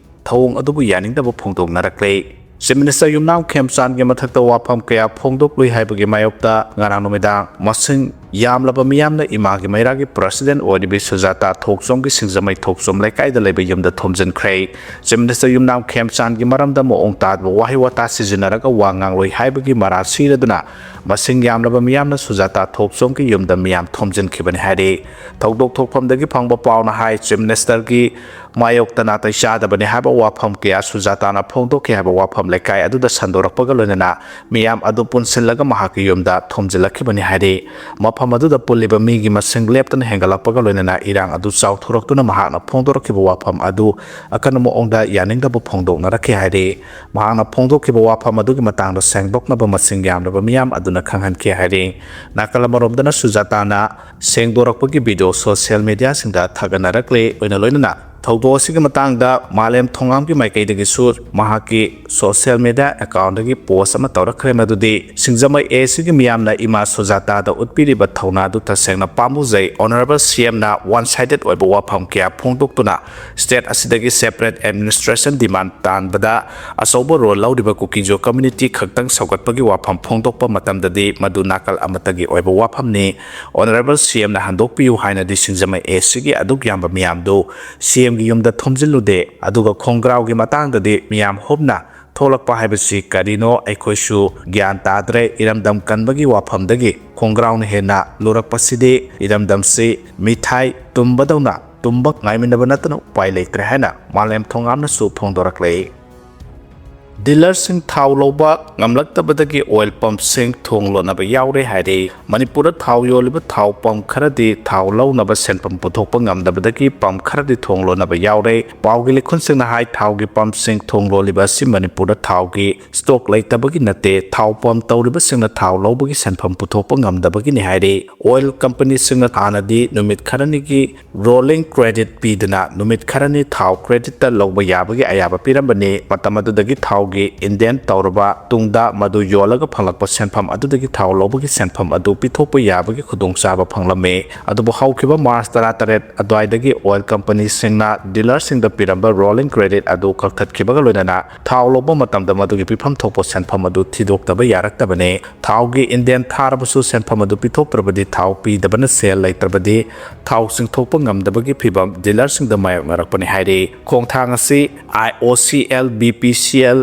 ꯊꯧꯑꯣꯡ ꯑꯗꯨꯕꯨ ꯌꯥꯅꯤꯡꯗꯕ ꯐꯣꯡꯗꯣꯛꯅꯔꯛꯂꯦ꯫ ꯆꯤꯐ ꯃꯤꯅꯤꯁꯇꯔ ꯌꯨꯝꯅꯥꯝ ꯈꯦꯝꯆꯥꯟꯒꯤ ꯃꯊꯛꯇ ꯋꯥꯐꯝ ꯀꯌꯥ ꯐꯣꯡꯗꯣꯛꯂꯨꯏ ꯍꯥꯏꯕꯒꯤ ꯃꯥꯌꯣꯛꯇ ꯉꯔꯥꯡ ꯅꯨꯃꯤꯗꯥꯡ ꯃꯁꯤꯡ ꯌꯥꯝꯂꯕ ꯃꯤꯌꯥꯝꯅ ꯏꯃꯥꯒꯤ ꯃꯩꯔꯥꯒꯤ president ꯑꯣꯏꯔꯤꯕꯤ ꯁꯨꯖꯥꯇꯥ ꯊꯣꯛꯆꯣꯝꯒꯤ ꯁꯤꯡꯖꯃꯩ ꯊꯣꯛꯆꯣꯝ ꯂꯩꯀꯥꯏꯗ ꯂꯩꯕ ꯌꯨꯝꯗ ꯊꯣꯝꯖꯤꯟꯈ꯭ꯔꯦ꯫ Chief Minister ꯌꯨꯝꯅꯥꯝ ꯈꯦꯝꯆꯥꯟꯒꯤ ꯃꯔꯝꯗ ꯃꯑꯣꯡ ꯇꯥꯗꯕ ꯋꯥꯍꯩ ꯋꯥꯇꯥ ꯁꯤꯖꯤꯟꯅꯔꯒ ꯋꯥ ꯉꯥꯡꯂꯣꯏ ꯍꯥꯏꯕꯒꯤ ꯃꯔꯥꯜ ꯁꯤꯔꯗꯨꯅ ꯃꯁꯤꯡ ꯌꯥꯝꯂꯕ ꯃꯤꯌꯥꯝꯅ ꯁꯨꯖꯥꯇꯥ ꯊꯣꯛꯆꯣꯝꯒꯤ ꯌꯨꯝꯗ ꯃꯤꯌꯥꯝ ꯊꯣꯝꯖꯤꯟꯈꯤꯕꯅꯤ ꯍꯥꯏꯔꯤ꯫ ꯊꯧꯗꯣꯛ ꯊꯣꯛꯐꯝꯗꯒꯤ ꯐꯪꯕ ꯄꯥꯎꯅ ꯍꯥꯏ, Chief Ministerꯒꯤ ꯃꯥꯌꯣꯛꯇ ꯅꯥꯇꯩ ꯆꯥꯗꯕꯅꯤ ꯍꯥꯏꯕ ꯋꯥꯐꯝ ꯀꯌꯥ ꯁꯨꯖꯥꯇꯥꯅ ꯐꯣꯡꯗꯣꯛꯈꯤ ꯍꯥꯏꯕ ꯋꯥꯐꯝ ꯂꯩꯀꯥꯏ ꯑꯗꯨꯗ ꯁꯟꯗꯣꯔꯛꯄꯒ ꯂꯣꯏꯅꯅ ꯃꯤꯌꯥꯝ ꯑꯗꯨ ꯄꯨꯟꯁꯤꯜꯂꯒ ꯃꯍꯥꯛꯀꯤ ꯌꯨꯝꯗ ꯊꯣꯝꯖꯤꯜꯂꯛꯈꯤꯕꯅꯤ ꯍꯥꯏꯔꯤ꯫ ꯃꯐꯝ ꯑꯗꯨꯗ ꯄꯨꯜꯂꯤꯕ ꯃꯤꯒꯤ ꯃꯁꯤꯡ ꯂꯦꯞꯇꯅ ꯍꯦꯟꯒꯠꯂꯛꯄꯒ ꯂꯣꯏꯅꯅ ꯏꯔꯥꯡ ꯑꯗꯨ ꯆꯥꯎꯊꯣꯔꯛꯇꯨꯅ ꯃꯍꯥꯛꯅ ꯐꯣꯡꯗꯣꯔꯛꯈꯤꯕ ꯋꯥꯐꯝ ꯑꯗꯨ ꯑꯀꯟꯕ ꯃꯑꯣꯡꯗ ꯌꯥꯅꯤꯡꯗꯕ ꯐꯣꯡꯗꯣꯛꯅꯔꯛꯈꯤ ꯍꯥꯏꯔꯤ꯫ ꯃꯍꯥꯛꯅ ꯐꯣꯡꯗꯣꯛꯈꯤꯕ ꯋꯥꯐꯝ ꯑꯗꯨꯒꯤ ꯃꯇꯥꯡꯗ ꯁꯦꯡꯗꯣꯛꯅꯕ ꯃꯁꯤꯡ ꯌꯥꯝꯂꯕ ꯃꯤꯌꯥꯝ ꯑꯗꯨꯅ ꯈꯪꯍꯟꯈꯤ ꯍꯥꯏꯔꯤ꯫ ꯅꯥꯀꯜ ꯑꯃꯔꯣꯝꯗꯅ ꯁꯨꯖꯥꯇꯥꯅ ꯁꯦꯡꯗꯣꯔꯛꯄꯒꯤ video social mediaꯁꯤꯡꯗ ꯊꯥꯒꯠꯅꯔꯛꯂꯦ꯫ ꯂꯣꯏꯅ ꯂꯣꯏꯅꯅ ꯊꯧꯗꯣꯛ ꯑꯁꯤꯒꯤ ꯃꯇꯥꯡꯗ ꯃꯥꯂꯦꯝ ꯊꯣꯉꯥꯝꯒꯤ ꯃꯥꯏꯀꯩꯗꯒꯤꯁꯨ ꯃꯍꯥꯛꯀꯤ social media accountꯗꯒꯤ post ꯑꯃ ꯇꯧꯔꯛꯈ꯭ꯔꯦ, ꯃꯗꯨꯗꯤ ꯁꯤꯡꯖꯃꯩ ACꯒꯤ ꯃꯤꯌꯥꯝꯅ ꯏꯃꯥ ꯁꯨꯖꯥꯇꯥꯗ ꯎꯠꯄꯤꯔꯤꯕ ꯊꯧꯅꯥꯗꯨ ꯇꯁꯦꯡꯅ ꯄꯥꯝꯃꯨꯖꯩ꯫ Honourable CMꯅ one sided ꯑꯣꯏꯕ ꯋꯥꯐꯝ ꯀꯌꯥ ꯐꯣꯡꯗꯣꯛꯇꯨꯅ state ꯑꯁꯤꯗꯒꯤ separate administration demand ꯇꯥꯟꯕꯗ ꯑꯆꯧꯕ role ꯂꯧꯔꯤꯕ ꯀꯨꯀꯤꯖꯣ community ꯈꯛꯇꯪ ꯁꯧꯒꯠꯄꯒꯤ ꯋꯥꯐꯝ ꯐꯣꯡꯗꯣꯛꯄ ꯃꯇꯝꯗꯗꯤ ꯃꯗꯨ ꯅꯥꯀꯜ ꯑꯃꯠꯇꯒꯤ ꯑꯣꯏꯕ ꯋꯥꯐꯝꯅꯤ꯫ Honourable CMꯅ ꯍꯟꯗꯣꯛꯄꯤꯌꯨ ꯍꯥꯏꯅꯗꯤ ꯁꯤꯡꯖꯃꯩ ACꯒꯤ ꯑꯗꯨꯛ ꯌꯥꯝꯕ ꯃꯤꯌꯥꯝꯗꯨ CMꯒꯤ ꯌꯨꯝꯗ ꯊꯣꯝꯖꯤꯜꯂꯨꯗꯦ꯫ ꯑꯗꯨꯒ ꯈꯣꯡꯒ꯭ꯔꯥꯎꯒꯤ ꯃꯇꯥꯡꯗꯗꯤ ꯃꯤꯌꯥꯝ ꯍꯨꯞꯅ ꯊꯣꯛꯂꯛꯄ ꯍꯥꯏꯕꯁꯤ ꯀꯔꯤꯅꯣ ꯑꯩꯈꯣꯏꯁꯨ ꯒ꯭ꯌꯥꯟ ꯇꯥꯗ꯭ꯔꯦ꯫ ꯏꯔꯝꯗꯝ ꯀꯟꯕꯒꯤ ꯋꯥꯐꯝꯗꯒꯤ ꯈꯣꯡꯒ꯭ꯔꯥꯎꯅ ꯍꯦꯟꯅ ꯂꯨꯔꯛꯄꯁꯤꯗꯤ ꯏꯔꯝꯗꯝꯁꯤ ꯃꯤꯊꯥꯏ ꯇꯨꯝꯕꯗꯧꯅ ꯇꯨꯝꯕ ꯉꯥꯏꯃꯤꯟꯅꯕ ꯅꯠꯇꯅ ꯎꯄꯥꯏ ꯂꯩꯇ꯭ꯔꯦ ꯍꯥꯏꯅ ꯃꯥꯂꯦꯝ ꯊꯣꯉꯥꯝꯅꯁꯨ ꯐꯣꯡꯗꯣꯔꯛꯂꯦ꯫ Dealerꯁꯤꯡ ꯊꯥꯎ ꯂꯧꯕ ꯉꯝꯂꯛꯇꯕꯗꯒꯤ oil pumpꯁꯤꯡ ꯊꯣꯡ ꯂꯣꯟꯅꯕ ꯌꯥꯎꯔꯦ ꯍꯥꯏꯔꯤ꯫ ꯃꯅꯤꯄꯨꯔꯗ ꯊꯥꯎ ꯌꯣꯜꯂꯤꯕ ꯊꯥꯎ pump ꯈꯔꯗꯤ ꯊꯥꯎ ꯂꯧꯅꯕ ꯁꯦꯟꯐꯝ ꯄꯨꯊꯣꯛꯄ ꯉꯝꯗꯕꯗꯒꯤ pump ꯈꯔꯗꯤ ꯊꯣꯡ ꯂꯣꯟꯅꯕ ꯌꯥꯎꯔꯦ꯫ ꯄꯥꯎꯒꯤ ꯂꯤꯈꯨꯟꯁꯤꯡꯅ ꯍꯥꯏ, ꯊꯥꯎꯒꯤ pumpꯁꯤꯡ ꯊꯣꯡ ꯂꯣꯜꯂꯤꯕ ꯑꯁꯤ ꯃꯅꯤꯄꯨꯔꯗ ꯊꯥꯎꯒꯤ stock ꯂꯩꯇꯕꯒꯤ ꯅꯠꯇꯦ, ꯊꯥꯎ pump ꯇꯧꯔꯤꯕꯁꯤꯡꯅ ꯊꯥꯎ ꯂꯧꯕꯒꯤ ꯁꯦꯟꯐꯝ ꯄꯨꯊꯣꯛꯄ ꯉꯝꯗꯕꯒꯤꯅꯤ ꯍꯥꯏꯔꯤ꯫ Oil companyꯁꯤꯡꯅ ꯍꯥꯟꯅꯗꯤ ꯅꯨꯃꯤꯠ ꯈꯔꯅꯤꯒꯤ rolling credit ꯄꯤꯗꯨꯅ ꯅꯨꯃꯤꯠ ꯈꯔꯅꯤ ꯊꯥꯎ creditꯇ ꯂꯧꯕ ꯌꯥꯕꯒꯤ ꯑꯌꯥꯕ ꯄꯤꯔꯝꯕꯅꯤ꯫ ꯃꯇꯝ ꯑꯗꯨꯗꯒꯤ ꯊꯥꯎꯒꯤ ꯒꯤ ꯏꯟꯗꯦꯟ ꯇꯧꯔꯕ ꯇꯨꯡꯗ ꯃꯗꯨ ꯌꯣꯜꯂꯒ ꯐꯪꯂꯛꯄ ꯁꯦꯟꯐꯝ ꯑꯗꯨꯗꯒꯤ ꯊꯥꯎ ꯂꯧꯕꯒꯤ ꯁꯦꯟꯐꯝ ꯑꯗꯨ ꯄꯤꯊꯣꯛꯄ ꯌꯥꯕꯒꯤ ꯈꯨꯗꯣꯡꯆꯥꯕ ꯐꯪꯂꯝꯃꯤ꯫ ꯑꯗꯨꯕꯨ ꯍꯧꯈꯤꯕ ꯃꯥꯔꯆ ꯇꯔꯥꯇꯔꯦꯠ ꯑꯗꯨꯋꯥꯏꯗꯒꯤ ꯑꯣꯏꯜ ꯀꯝꯄꯅꯤꯁꯤꯡꯅ ꯗꯤꯂꯔꯁꯤꯡꯗ ꯄꯤꯔꯝꯕ ꯔꯣꯂꯤꯡ ꯀ꯭ꯔꯦꯗꯤꯠ ꯑꯗꯨ ꯀꯛꯊꯠꯈꯤꯕꯒ ꯂꯣꯏꯅꯅ ꯊꯥꯎ ꯂꯧꯕ ꯃꯇꯝꯗ ꯃꯗꯨꯒꯤ ꯄꯤꯐꯝ ꯊꯣꯛꯄ ꯁꯦꯟꯐꯝ ꯑꯗꯨ ꯊꯤꯗꯣꯛꯇꯕ ꯌꯥꯔꯛꯇꯕꯅꯤ꯫ ꯊꯥꯎꯒꯤ ꯏꯟꯗꯦꯟ ꯊꯥꯔꯕꯁꯨ ꯁꯦꯟꯐꯝ ꯑꯗꯨ ꯄꯤꯊꯣꯛꯇ꯭ꯔꯕꯗꯤ, ꯊꯥꯎ ꯄꯤꯗꯕꯅ ꯁꯦꯜ ꯂꯩꯇ꯭ꯔꯕꯗꯤ ꯊꯥꯎ ꯆꯤꯡꯊꯣꯛꯄ ꯉꯝꯗꯕꯒꯤ ꯐꯤꯚꯝ ꯗꯤꯂꯔꯁꯤꯡꯗ ꯃꯥꯌꯣꯛꯅꯔꯛꯄꯅꯤ ꯍꯥꯏꯔꯤ꯫ ꯈꯣꯡꯊꯥꯡ ꯑꯁꯤ I O C L, B P C L,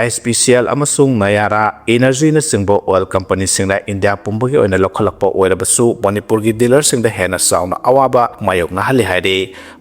H P C L ꯑꯃꯁꯨꯡ ꯅꯌꯥꯔꯥ ꯏꯅꯔꯖꯤꯅꯆꯤꯡꯕ ꯑꯣꯏꯜ ꯀꯝꯄꯅꯤꯁꯤꯡꯅ ꯏꯟꯗꯤꯌꯥ ꯄꯨꯝꯕꯒꯤ ꯑꯣꯏꯅ ꯂꯧꯈꯠꯂꯛꯄ ꯑꯣꯏꯔꯕꯁꯨ, ꯃꯅꯤꯄꯨꯔꯒꯤ ꯗꯤꯂꯔꯁꯤꯡꯗ ꯍꯦꯟꯅ ꯆꯥꯎꯅ ꯑꯋꯥꯕ ꯃꯥꯌꯣꯛꯅꯍꯜꯂꯤ ꯍꯥꯏꯔꯤ꯫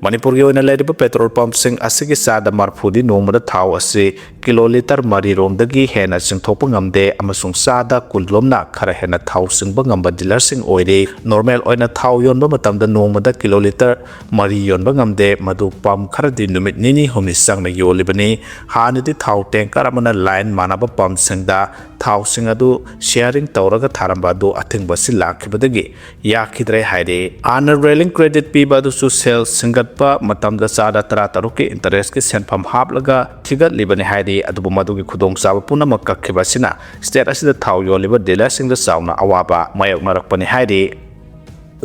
ꯃꯅꯤꯄꯨꯔꯒꯤ ꯑꯣꯏꯅ ꯂꯩꯔꯤꯕ ꯄꯦꯇ꯭ꯔꯣꯜ ꯄꯝꯁꯤꯡ ꯑꯁꯤꯒꯤ ꯆꯥꯗ ꯃꯔꯐꯨꯗꯤ ꯅꯣꯡꯃꯗ ꯊꯥꯎ ꯑꯁꯤ ꯀꯤꯂꯣ ꯂꯤꯇꯔ ꯃꯔꯤꯔꯣꯝꯗꯒꯤ ꯍꯦꯟꯅ ꯆꯤꯡꯊꯣꯛꯄ ꯉꯝꯗꯦ ꯑꯃꯁꯨꯡ ꯆꯥꯗ ꯀꯨꯟꯂꯣꯝꯅ ꯈꯔ ꯍꯦꯟꯅ ꯊꯥꯎ ꯆꯤꯡꯕ ꯉꯝꯕ ꯗꯤꯂꯔꯁꯤꯡ ꯑꯣꯏꯔꯤ꯫ ꯅꯣꯔꯃꯦꯜ ꯑꯣꯏꯅ ꯊꯥꯎ ꯌꯣꯟꯕ ꯃꯇꯝꯗ ꯅꯣꯡꯃꯗ ꯀꯤꯂꯣ ꯂꯤꯇꯔ ꯃꯔꯤ ꯌꯣꯟꯕ ꯉꯝꯗꯦ, ꯃꯗꯨ ꯄꯝ ꯈꯔꯗꯤ ꯅꯨꯃꯤꯠ ꯅꯤꯅꯤ ꯍꯨꯝꯅꯤ ꯆꯪꯅ ꯌꯣꯜꯂꯤꯕꯅꯤ꯫ ꯍꯥꯟꯅꯗꯤ ꯊꯥꯎ ꯇꯦꯡꯀꯔ ꯑꯃꯅ ꯂꯥꯏꯟ ꯃꯥꯟꯅꯕ ꯄꯝꯁꯤꯡꯗ ꯊꯥꯎꯁꯤꯡ ꯑꯗꯨ ꯁꯤꯌꯥꯔꯤꯡ ꯇꯧꯔꯒ ꯊꯥꯔꯝꯕ ꯑꯗꯨ ꯑꯊꯤꯡꯕ ꯑꯁꯤ ꯂꯥꯛꯈꯤꯕꯗꯒꯤ ꯌꯥꯈꯤꯗ꯭ꯔꯦ ꯍꯥꯏꯔꯤ꯫ ꯍꯥꯟꯅ ꯔꯦꯂꯤꯡ ꯀ꯭ꯔꯦꯗꯤꯠ ꯄꯤꯕ ꯑꯗꯨꯁꯨ ꯁꯦꯜ ꯁꯤꯡꯒꯠꯄ ꯃꯇꯝꯗ ꯆꯥꯗ ꯇꯔꯥꯇꯔꯨꯛꯀꯤ ꯏꯟꯇꯔꯦꯁꯀꯤ ꯁꯦꯟꯐꯝ ꯍꯥꯞꯂꯒ ꯊꯤꯒꯠꯂꯤꯕꯅꯤ ꯍꯥꯏꯔꯤ꯫ ꯑꯗꯨꯕꯨ ꯃꯗꯨꯒꯤ ꯈꯨꯗꯣꯡꯆꯥꯕ ꯄꯨꯝꯅꯃꯛ ꯀꯛꯈꯤꯕ ꯑꯁꯤꯅ ꯁ꯭ꯇꯦꯠ ꯑꯁꯤꯗ ꯊꯥꯎ ꯌꯣꯜꯂꯤꯕ ꯗꯤꯂꯔꯁꯤꯡꯗ ꯆꯥꯎꯅ ꯑꯋꯥꯕ ꯃꯥꯌꯣꯛꯅꯔꯛꯄꯅꯤ ꯍꯥꯏꯔꯤ꯫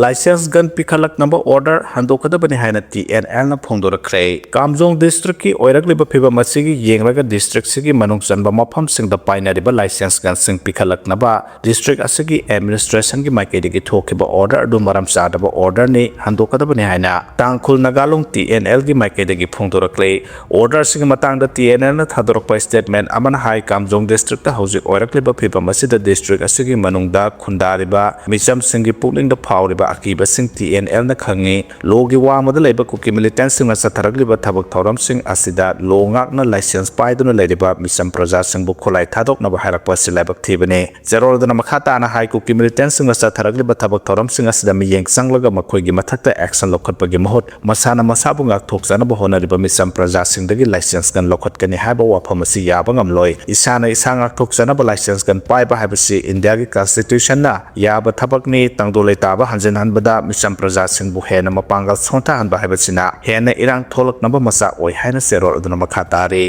ꯂꯥꯏꯁꯦꯟꯁ ꯒꯟ ꯄꯤꯈꯠꯂꯛꯅꯕ ꯑꯣꯔꯗꯔ ꯍꯟꯗꯣꯛꯀꯗꯕꯅꯤ ꯍꯥꯏꯅ ꯇꯤ ꯑꯦꯟ ꯑꯦꯜꯅ ꯐꯣꯡꯗꯣꯔꯛꯈ꯭ꯔꯦ꯫ ꯀꯥꯝꯖꯣꯡ ꯗꯤꯁꯇ꯭ꯔꯤꯛꯀꯤ ꯑꯣꯏꯔꯛꯂꯤꯕ ꯐꯤꯕꯝ ꯑꯁꯤꯒꯤ ꯌꯦꯡꯂꯒ ꯗꯤꯁꯇ꯭ꯔꯤꯛꯁꯤꯒꯤ ꯃꯅꯨꯡ ꯆꯟꯕ ꯃꯐꯝꯁꯤꯡꯗ ꯄꯥꯏꯅꯔꯤꯕ ꯂꯥꯏꯁꯦꯟꯁ ꯒꯟꯁꯤꯡ ꯄꯤꯈꯠꯂꯛꯅꯕ ꯗꯤꯁꯇ꯭ꯔꯤꯛ ꯑꯁꯤꯒꯤ ꯑꯦꯗꯃꯤꯅꯤꯁꯇ꯭ꯔꯦꯁꯟꯒꯤ ꯃꯥꯏꯀꯩꯗꯒꯤ ꯊꯣꯛꯈꯤꯕ ꯑꯣꯔꯗꯔ ꯑꯗꯨ ꯃꯔꯝ ꯆꯥꯗꯕ ꯑꯣꯔꯗꯔꯅꯤ, ꯍꯟꯗꯣꯛꯀꯗꯕꯅꯤ ꯍꯥꯏꯅ ꯇꯥꯡꯈꯨꯜ ꯅꯥꯒꯥꯂꯣꯡ ꯇꯤ ꯑꯦꯟ ꯑꯦꯜꯒꯤ ꯃꯥꯏꯀꯩꯗꯒꯤ ꯐꯣꯡꯗꯣꯔꯛꯂꯦ꯫ ꯑꯣꯔꯗꯔ ꯑꯁꯤꯒꯤ ꯃꯇꯥꯡꯗ ꯇꯤ ꯑꯦꯟ ꯑꯦꯜꯅ ꯊꯥꯗꯣꯔꯛꯄ ꯁ꯭ꯇꯦꯠꯃꯦꯟ ꯑꯃꯅ ꯍꯥꯏ, ꯀꯥꯝꯖꯣꯡ ꯗꯤꯁꯇ꯭ꯔꯤꯛꯇ ꯍꯧꯖꯤꯛ ꯑꯣꯏꯔꯛꯂꯤꯕ ꯐꯤꯕꯝ ꯑꯁꯤꯗ ꯗꯤꯁꯇ꯭ꯔꯤꯛ ꯑꯁꯤꯒꯤ ꯃꯅꯨꯡꯗ ꯈꯨꯟꯗꯥꯔꯤꯕ ꯃꯤꯆꯝꯁꯤꯡꯒꯤ ꯄꯨꯛꯅꯤꯡꯗ ꯐꯥꯎꯔꯤꯕ ꯑꯀꯤꯕꯁꯤꯡ ꯇꯤ ꯑꯦꯟ ꯑꯦꯜꯅ ꯈꯪꯏ꯫ ꯂꯣꯒꯤ ꯋꯥꯡꯃꯗ ꯂꯩꯕ ꯀꯨꯀꯤ ꯃꯤꯂꯤꯇꯦꯟꯠꯁꯤꯡꯅ ꯆꯠꯊꯔꯛꯂꯤꯕ ꯊꯕꯛ ꯊꯧꯔꯝꯁꯤꯡ ꯑꯁꯤꯗ ꯂꯣ ꯉꯥꯛꯅ ꯂꯥꯏꯁꯦꯟꯁ ꯄꯥꯏꯗꯨꯅ ꯂꯩꯔꯤꯕ ꯃꯤꯆꯝ ꯄ꯭ꯔꯖꯥꯁꯤꯡꯕꯨ ꯈꯨꯠꯂꯥꯏ ꯊꯥꯗꯣꯛꯅꯕ ꯍꯥꯏꯔꯛꯄ ꯑꯁꯤ ꯂꯥꯏꯕꯛ ꯊꯤꯕꯅꯤ꯫ ꯆꯦꯔꯣꯜ ꯑꯗꯨꯅ ꯃꯈꯥ ꯇꯥꯅ ꯍꯥꯏ, ꯀꯨꯀꯤ ꯃꯤꯂꯤꯇꯦꯟꯠꯁꯤꯡꯅ ꯆꯠꯊꯔꯛꯂꯤꯕ ꯊꯕꯛ ꯊꯧꯔꯝꯁꯤꯡ ꯑꯁꯤꯗ ꯃꯤꯠꯌꯦꯡ ꯆꯪꯂꯒ ꯃꯈꯣꯏꯒꯤ ꯃꯊꯛꯇ ꯑꯦꯛꯁꯟ ꯂꯧꯈꯠꯄꯒꯤ ꯃꯍꯨꯠ ꯃꯁꯥꯅ ꯃꯁꯥꯕꯨ ꯉꯥꯛꯊꯣꯛꯆꯅꯕ ꯍꯣꯠꯅꯔꯤꯕ ꯃꯤꯆꯝ ꯄ꯭ꯔꯖꯥꯁꯤꯡꯗꯒꯤ ꯂꯥꯏꯁꯦꯟꯁ ꯒꯟ ꯂꯧꯈꯠꯀꯅꯤ ꯍꯥꯏꯕ ꯋꯥꯐꯝ ꯑꯁꯤ ꯌꯥꯕ ꯉꯝꯂꯣꯏ꯫ ꯏꯁꯥꯅ ꯏꯁꯥ ꯉꯥꯛꯊꯣꯛꯆꯅꯕ ꯂꯥꯏꯁꯦꯟꯁ ꯒꯟ ꯄꯥꯏꯕ ꯍꯥꯏꯕꯁꯤ ꯏꯟꯗꯤꯌꯥꯒꯤ ꯀꯟꯁꯇꯤꯇ꯭ꯌꯨꯁꯟꯅ ꯌꯥꯕ ꯊꯕꯛꯅꯤ꯫ ꯇꯪꯗꯨ ꯂꯩꯇꯥꯕ ꯍꯟꯖꯤꯟꯍꯟꯕꯗ ꯃꯤꯆꯝ ꯄ꯭ꯔꯖꯥꯁꯤꯡꯕꯨ ꯍꯦꯟꯅ ꯃꯄꯥꯡꯒꯜ ꯁꯣꯟꯊꯍꯟꯕ ꯍꯥꯏꯕꯁꯤꯅ ꯍꯦꯟꯅ ꯏꯔꯥꯡ ꯊꯣꯛꯂꯛꯅꯕ ꯃꯆꯥꯛ ꯑꯣꯏ ꯍꯥꯏꯅ ꯆꯦꯔꯣꯜ ꯑꯗꯨꯅ ꯃꯈꯥ ꯇꯥꯔꯤ꯫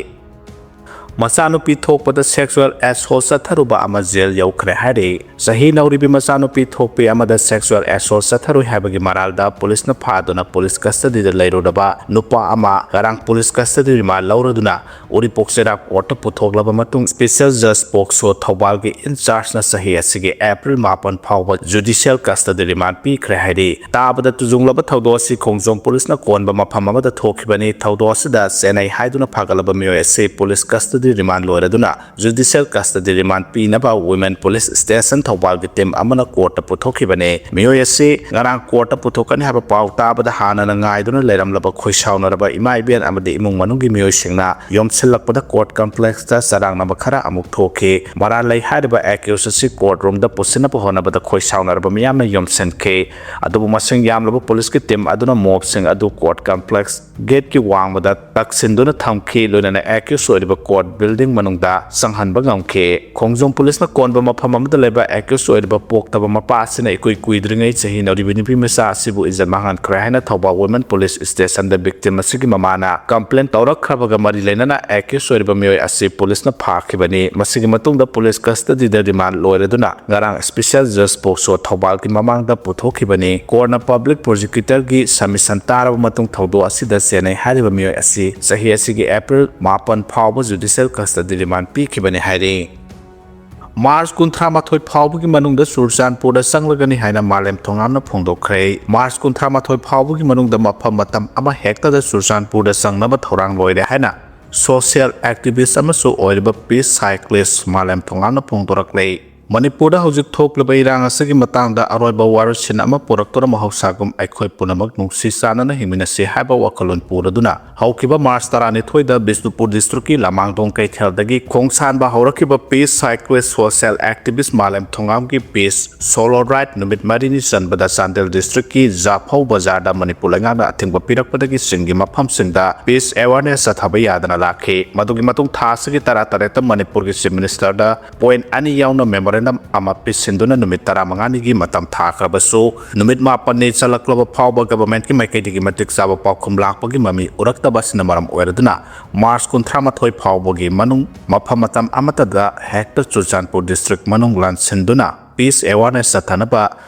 ꯃꯆꯥꯅꯨꯄꯤ ꯊꯣꯛꯄꯗ sexual assault ꯆꯠꯊꯔꯨꯕ ꯑꯃ ꯖꯦꯜ ꯌꯧꯈ꯭ꯔꯦ ꯍꯥꯏꯔꯤ꯫ ꯆꯍꯤ ꯅꯧꯔꯤꯕꯤ ꯃꯆꯥꯅꯨꯄꯤ ꯊꯣꯛꯄꯤ ꯑꯃꯗ sexual assault ꯆꯠꯊꯔꯨꯏ ꯍꯥꯏꯕꯒꯤ ꯃꯔꯥꯜꯗ ꯄꯨꯂꯤꯁꯅ ꯐꯥꯗꯨꯅ ꯄꯨꯂꯤꯁ ꯀꯁꯇꯗꯤꯗ ꯂꯩꯔꯨꯔꯕ ꯅꯨꯄꯥ ꯑꯃ ꯉꯔꯥꯡ ꯄꯨꯂꯤꯁ ꯀꯁꯇꯗꯤ ꯔꯤꯃꯥꯟ ꯂꯧꯔꯗꯨꯅ ꯎꯔꯤꯄꯣꯛ ꯆꯩꯔꯥꯛ ꯀꯣꯔꯠꯇ ꯄꯨꯊꯣꯛꯂꯕ ꯃꯇꯨꯡ, ꯁ꯭ꯄꯦꯁꯦꯜ ꯖꯖ ꯄꯣꯛꯁꯣ ꯊꯧꯕꯥꯜꯒꯤ ꯏꯟꯆꯥꯔꯖꯅ ꯆꯍꯤ ꯑꯁꯤꯒꯤ ꯑꯦꯄ꯭ꯔꯤꯜ ꯃꯥꯄꯟ ꯐꯥꯎꯕ ꯖꯨꯗꯤꯁꯤꯌꯦꯜ ꯀꯁꯇꯗꯤ ꯔꯤꯃꯥꯟ ꯄꯤꯈ꯭ꯔꯦ ꯍꯥꯏꯔꯤ꯫ ꯇꯥꯕꯗ ꯇꯨꯖꯨꯡꯂꯕ ꯊꯧꯗꯣꯛ ꯑꯁꯤ ꯈꯣꯡꯖꯣꯝ ꯄꯨꯂꯤꯁꯅ ꯀꯣꯟꯕ ꯃꯐꯝ ꯑꯃꯗ ꯊꯣꯛꯈꯤꯕꯅꯤ꯫ ꯊꯧꯗꯣꯛ ꯑꯁꯤꯗ ꯆꯦꯟꯅꯩ ꯍꯥꯏꯗꯨꯅ ꯐꯥꯒꯠꯂꯕ ꯃꯤꯑꯣꯏ ꯑꯁꯤ ꯄꯨꯂꯤꯁ ꯀꯁꯇꯗꯤ ꯔꯤꯃꯥꯟ ꯂꯣꯏꯔꯗꯨꯅ ꯖꯨꯗꯤꯁꯤꯌꯦꯜ ꯀꯁꯇꯗꯤ ꯔꯤꯃꯥꯟ ꯄꯤꯅꯕ ꯋꯨꯃꯦꯟ ꯄꯨꯂꯤꯁ ꯁ꯭ꯇꯦꯁꯟ ꯊꯧꯕꯥꯜꯒꯤ ꯇꯤꯝ ꯑꯃꯅ ꯀꯣꯔꯠꯇ ꯄꯨꯊꯣꯛꯈꯤꯕꯅꯤ꯫ ꯃꯤꯑꯣꯏ ꯑꯁꯤ ꯉꯔꯥꯡ ꯀꯣꯔꯠꯇ ꯄꯨꯊꯣꯛꯀꯅꯤ ꯍꯥꯏꯕ ꯄꯥꯎ ꯇꯥꯕꯗ ꯍꯥꯟꯅꯅ ꯉꯥꯏꯗꯨꯅ ꯂꯩꯔꯝꯂꯕ ꯈꯣꯏꯁꯥꯎꯅꯔꯕ ꯏꯃꯥ ꯏꯕꯦꯟ ꯑꯃꯗꯤ ꯏꯃꯨꯡ ꯃꯅꯨꯡꯒꯤ ꯃꯤꯑꯣꯏꯁꯤꯡꯅ ꯌꯣꯝꯁꯤꯜꯂꯛꯄꯗ ꯀꯣꯔꯠ ꯀꯝꯄ꯭ꯂꯦꯛꯁꯇ ꯆꯔꯥꯡꯅꯕ ꯈꯔ ꯑꯃꯨꯛ ꯊꯣꯛꯈꯤ꯫ ꯃꯔꯥꯜ ꯂꯩ ꯍꯥꯏꯔꯤꯕ ꯑꯦꯀ꯭ꯌꯨꯁ ꯑꯁꯤ ꯀꯣꯔꯠ ꯔꯨꯝꯗ ꯄꯨꯁꯤꯟꯅꯕ ꯍꯣꯠꯅꯕꯗ ꯈꯣꯏꯁꯥꯎꯅꯔꯕ ꯃꯤꯌꯥꯝꯅ ꯌꯣꯝꯁꯤꯟꯈꯤ꯫ ꯑꯗꯨꯕꯨ ꯃꯁꯤꯡ ꯌꯥꯝꯂꯕ ꯄꯨꯂꯤꯁꯀꯤ ꯇꯤꯝ ꯑꯗꯨꯅ ꯃꯣꯞꯁꯤꯡ ꯑꯗꯨ ꯀꯣꯔꯠ ꯀꯝꯄ꯭ꯂꯦꯛꯁ ꯒꯦꯠꯀꯤ ꯋꯥꯡꯃꯗ ꯇꯛꯁꯤꯟꯗꯨꯅ ꯊꯝꯈꯤ꯫ ꯂꯣꯏꯅꯅ ꯑꯦꯀ꯭ꯌꯨꯁ ꯑꯣꯏꯔꯤꯕ ꯀꯣꯔꯠ ꯕꯤꯜꯗꯤꯡ ꯃꯅꯨꯡꯗ ꯆꯪꯍꯟꯕ ꯉꯝꯈꯤ꯫ ꯈꯣꯡꯖꯣꯝ ꯄꯨꯂꯤꯁꯅ ꯀꯣꯟꯕ ꯃꯐꯝ ꯑꯃꯗ ꯂꯩꯕ ꯑꯦꯀ꯭ꯌꯨꯁ ꯑꯣꯏꯔꯤꯕ ꯄꯣꯛꯇꯕ ꯃꯄꯥ ꯑꯁꯤꯅ ꯏꯀꯨꯏ ꯀꯨꯏꯗ꯭ꯔꯤꯉꯩ ꯆꯍꯤ ꯅꯧꯔꯤꯕ ꯅꯨꯄꯤ ꯃꯆꯥ ꯑꯁꯤꯕꯨ ꯏꯖꯠ ꯃꯥꯡꯍꯟꯈ꯭ꯔꯦ ꯍꯥꯏꯅ ꯊꯧꯕꯥꯜ ꯋꯨꯃꯦꯟ ꯄꯨꯂꯤꯁ ꯁ꯭ꯇꯦꯁꯟꯗ ꯚꯤꯛꯇꯤꯝ ꯑꯁꯤꯒꯤ ꯃꯃꯥꯅ ꯀꯝꯄ꯭ꯂꯦꯟ ꯇꯧꯔꯛꯈ꯭ꯔꯕꯒ ꯃꯔꯤ ꯂꯩꯅꯅ ꯑꯦꯀ꯭ꯌꯨꯁ ꯑꯣꯏꯔꯤꯕ ꯃꯤꯑꯣꯏ ꯑꯁꯤ ꯄꯨꯂꯤꯁꯅ ꯐꯥꯈꯤꯕꯅꯤ꯫ ꯃꯁꯤꯒꯤ ꯃꯇꯨꯡꯗ ꯄꯨꯂꯤꯁ ꯀꯁꯇꯗꯤꯗ ꯔꯤꯃꯥꯟ ꯂꯣꯏꯔꯗꯨꯅ ꯉꯔꯥꯡ ꯁ꯭ꯄꯦꯁꯦꯜ ꯖꯖ ꯄꯣꯛꯁꯣ ꯊꯧꯕꯥꯜꯒꯤ ꯃꯃꯥꯡꯗ ꯄꯨꯊꯣꯛꯈꯤꯕꯅꯤ꯫ ꯀꯣꯔꯠꯅ ꯄꯕ꯭ꯂꯤꯛ ꯄ꯭ꯔꯣꯁꯤꯀ꯭ꯌꯨꯇꯔꯒꯤ ꯁꯕꯃꯤꯁꯟ ꯇꯥꯔꯕ ꯃꯇꯨꯡ ꯊꯧꯗꯣꯛ ꯑꯁꯤꯗ ꯆꯦꯟꯅꯩ ꯍꯥꯏꯔꯤꯕ ꯃꯤꯑꯣꯏ ꯑꯁꯤ ꯆꯍꯤ ꯑꯁꯤꯒꯤ ꯑꯦꯄ꯭ꯔꯤꯜ ꯃꯥꯄꯟ ꯐꯥꯎꯕ ꯖꯨꯗꯤꯁꯤꯌꯦꯜ ꯀꯁꯇꯗꯤ ꯔꯤꯃꯥꯟ ꯄꯤꯈꯤꯕꯅꯤ ꯍꯥꯏꯔꯤ꯫ ꯃꯥꯔꯆ ꯀꯨꯟꯊ꯭ꯔꯥ ꯃꯥꯊꯣꯏ ꯐꯥꯎꯕꯒꯤ ꯃꯅꯨꯡꯗ ꯆꯨꯔꯆꯥꯟꯄꯨꯔꯗ ꯆꯪꯂꯒꯅꯤ ꯍꯥꯏꯅ ꯃꯥꯂꯦꯝ ꯊꯣꯉꯥꯝꯅ ꯐꯣꯡꯗꯣꯛꯈ꯭ꯔꯦ꯫ ꯃꯥꯔꯆ ꯀꯨꯟꯊ꯭ꯔꯥ ꯃꯥꯊꯣꯏ ꯐꯥꯎꯕꯒꯤ ꯃꯅꯨꯡꯗ ꯃꯐꯝ ꯃꯇꯝ ꯑꯃ ꯍꯦꯛꯇꯗ ꯆꯨꯔꯆꯥꯟꯄꯨꯔꯗ ꯆꯪꯅꯕ ꯊꯧꯔꯥꯡ ꯂꯣꯏꯔꯦ ꯍꯥꯏꯅ ꯁꯣꯁꯤꯌꯦꯜ ꯑꯦꯛꯇꯤꯚꯤꯁ ꯑꯃꯁꯨ ꯑꯣꯏꯔꯤꯕ ꯄꯤꯁ ꯁꯥꯏꯀ꯭ꯂꯤꯁ ꯃꯥꯂꯦꯝ ꯊꯣꯉꯥꯝꯅ ꯐꯣꯡꯗꯣꯔꯛꯂꯦ꯫ ꯃꯅꯤꯄꯨꯔꯗ ꯍꯧꯖꯤꯛ ꯊꯣꯛꯂꯤꯕ ꯏꯔꯥꯡ ꯑꯁꯤꯒꯤ ꯃꯇꯥꯡꯗ ꯑꯔꯣꯏꯕ ꯋꯥꯔꯣꯏꯁꯤꯟ ꯑꯃ ꯄꯨꯔꯛꯇꯨꯅ ꯃꯍꯧꯁꯥꯒꯨꯝ ꯑꯩꯈꯣꯏ ꯄꯨꯝꯅꯃꯛ ꯅꯨꯡꯁꯤ ꯆꯥꯟꯅꯅ ꯍꯤꯡꯃꯤꯟꯅꯁꯤ ꯍꯥꯏꯕ ꯋꯥꯈꯜꯂꯣꯟ ꯄꯨꯔꯗꯨꯅ ꯍꯧꯈꯤꯕ ꯃꯥꯔꯆ ꯇꯔꯥꯅꯤꯊꯣꯏꯗ ꯕꯤꯁꯅꯨꯄꯨꯔ ꯗꯤꯁꯇ꯭ꯔꯤꯛꯀꯤ ꯂꯃꯥꯡꯗꯣꯡ ꯀꯩꯊꯦꯜꯗꯒꯤ ꯈꯣꯡꯁꯥꯟꯕ ꯍꯧꯔꯛꯈꯤꯕ ꯄꯤꯁ ꯁꯥꯏꯀ꯭ꯂꯤꯁ ꯁꯣꯁꯤꯌꯦꯜ ꯑꯦꯛꯇꯤꯚꯤꯁ꯭ꯠ ꯃꯥꯂꯦꯝ ꯊꯣꯉꯥꯝꯒꯤ ꯄꯤꯁ ꯁꯣꯂꯣ ꯔꯥꯏꯗ ꯅꯨꯃꯤꯠ ꯃꯔꯤꯅꯤ ꯆꯟꯕꯗ ꯆꯥꯟꯗꯦꯜ ꯗꯤꯁꯇ꯭ꯔꯤꯛꯀꯤ ꯖꯥꯐꯧ ꯕꯖꯥꯔꯗ ꯃꯅꯤꯄꯨꯔ ꯂꯩꯉꯥꯛꯅ ꯑꯊꯤꯡꯕ ꯄꯤꯔꯛꯄꯗꯒꯤ ꯆꯤꯡꯒꯤ ꯃꯐꯝꯁꯤꯡꯗ ꯄꯤꯁ ꯑꯦꯋꯥꯔꯅꯦꯁ ꯆꯠꯊꯕ ꯌꯥꯗꯅ ꯂꯥꯛꯈꯤ꯫ ꯃꯗꯨꯒꯤ ꯃꯇꯨꯡ ꯊꯥ ꯑꯁꯤꯒꯤ ꯇꯔꯥꯇꯔꯦꯠꯇ ꯃꯅꯤꯄꯨꯔꯒꯤ ꯆꯤꯐ ꯃꯤꯅꯤꯁꯇꯔꯗ ꯄꯣꯏꯟꯠ ꯑꯅꯤ ꯌꯥꯎꯅ ꯃꯦꯃꯣꯔꯦꯟꯗꯝ ꯃꯦꯃꯣꯔꯦꯟꯗꯝ ꯑꯃ ꯄꯤꯁꯤꯟꯗꯨꯅ ꯅꯨꯃꯤꯠ ꯇꯔꯥꯃꯉꯥꯅꯤꯒꯤ ꯃꯇꯝ ꯊꯥꯈ꯭ꯔꯕꯁꯨ, ꯅꯨꯃꯤꯠ ꯃꯥꯄꯟꯅꯤ ꯆꯜꯂꯛꯂꯕ ꯐꯥꯎꯕ ꯒꯚꯔꯟꯃꯦꯟꯠꯀꯤ ꯃꯥꯏꯀꯩꯗꯒꯤ ꯃꯇꯤꯛ ꯆꯥꯕ ꯄꯥꯎꯈꯨꯝ ꯂꯥꯛꯄꯒꯤ ꯃꯃꯤ ꯎꯔꯛꯇꯕ ꯑꯁꯤꯅ ꯃꯔꯝ ꯑꯣꯏꯔꯗꯨꯅ ꯃꯥꯔꯆ ꯀꯨꯟꯊ꯭ꯔꯥꯃꯥꯊꯣꯏ ꯐꯥꯎꯕꯒꯤ ꯃꯅꯨꯡ ꯃꯐꯝ ꯃꯇꯝ ꯑꯃꯠꯇꯗ ꯍꯦꯛꯇ ꯆꯨꯔꯆꯥꯟꯄꯨꯔ ꯗꯤꯁꯇ꯭ꯔꯤꯛ ꯃꯅꯨꯡ ꯂꯥꯟꯁꯤꯟꯗꯨꯅ ꯄꯤꯁ ꯑꯦꯋꯥꯔꯅꯦꯁ ꯆꯠꯊꯅꯕ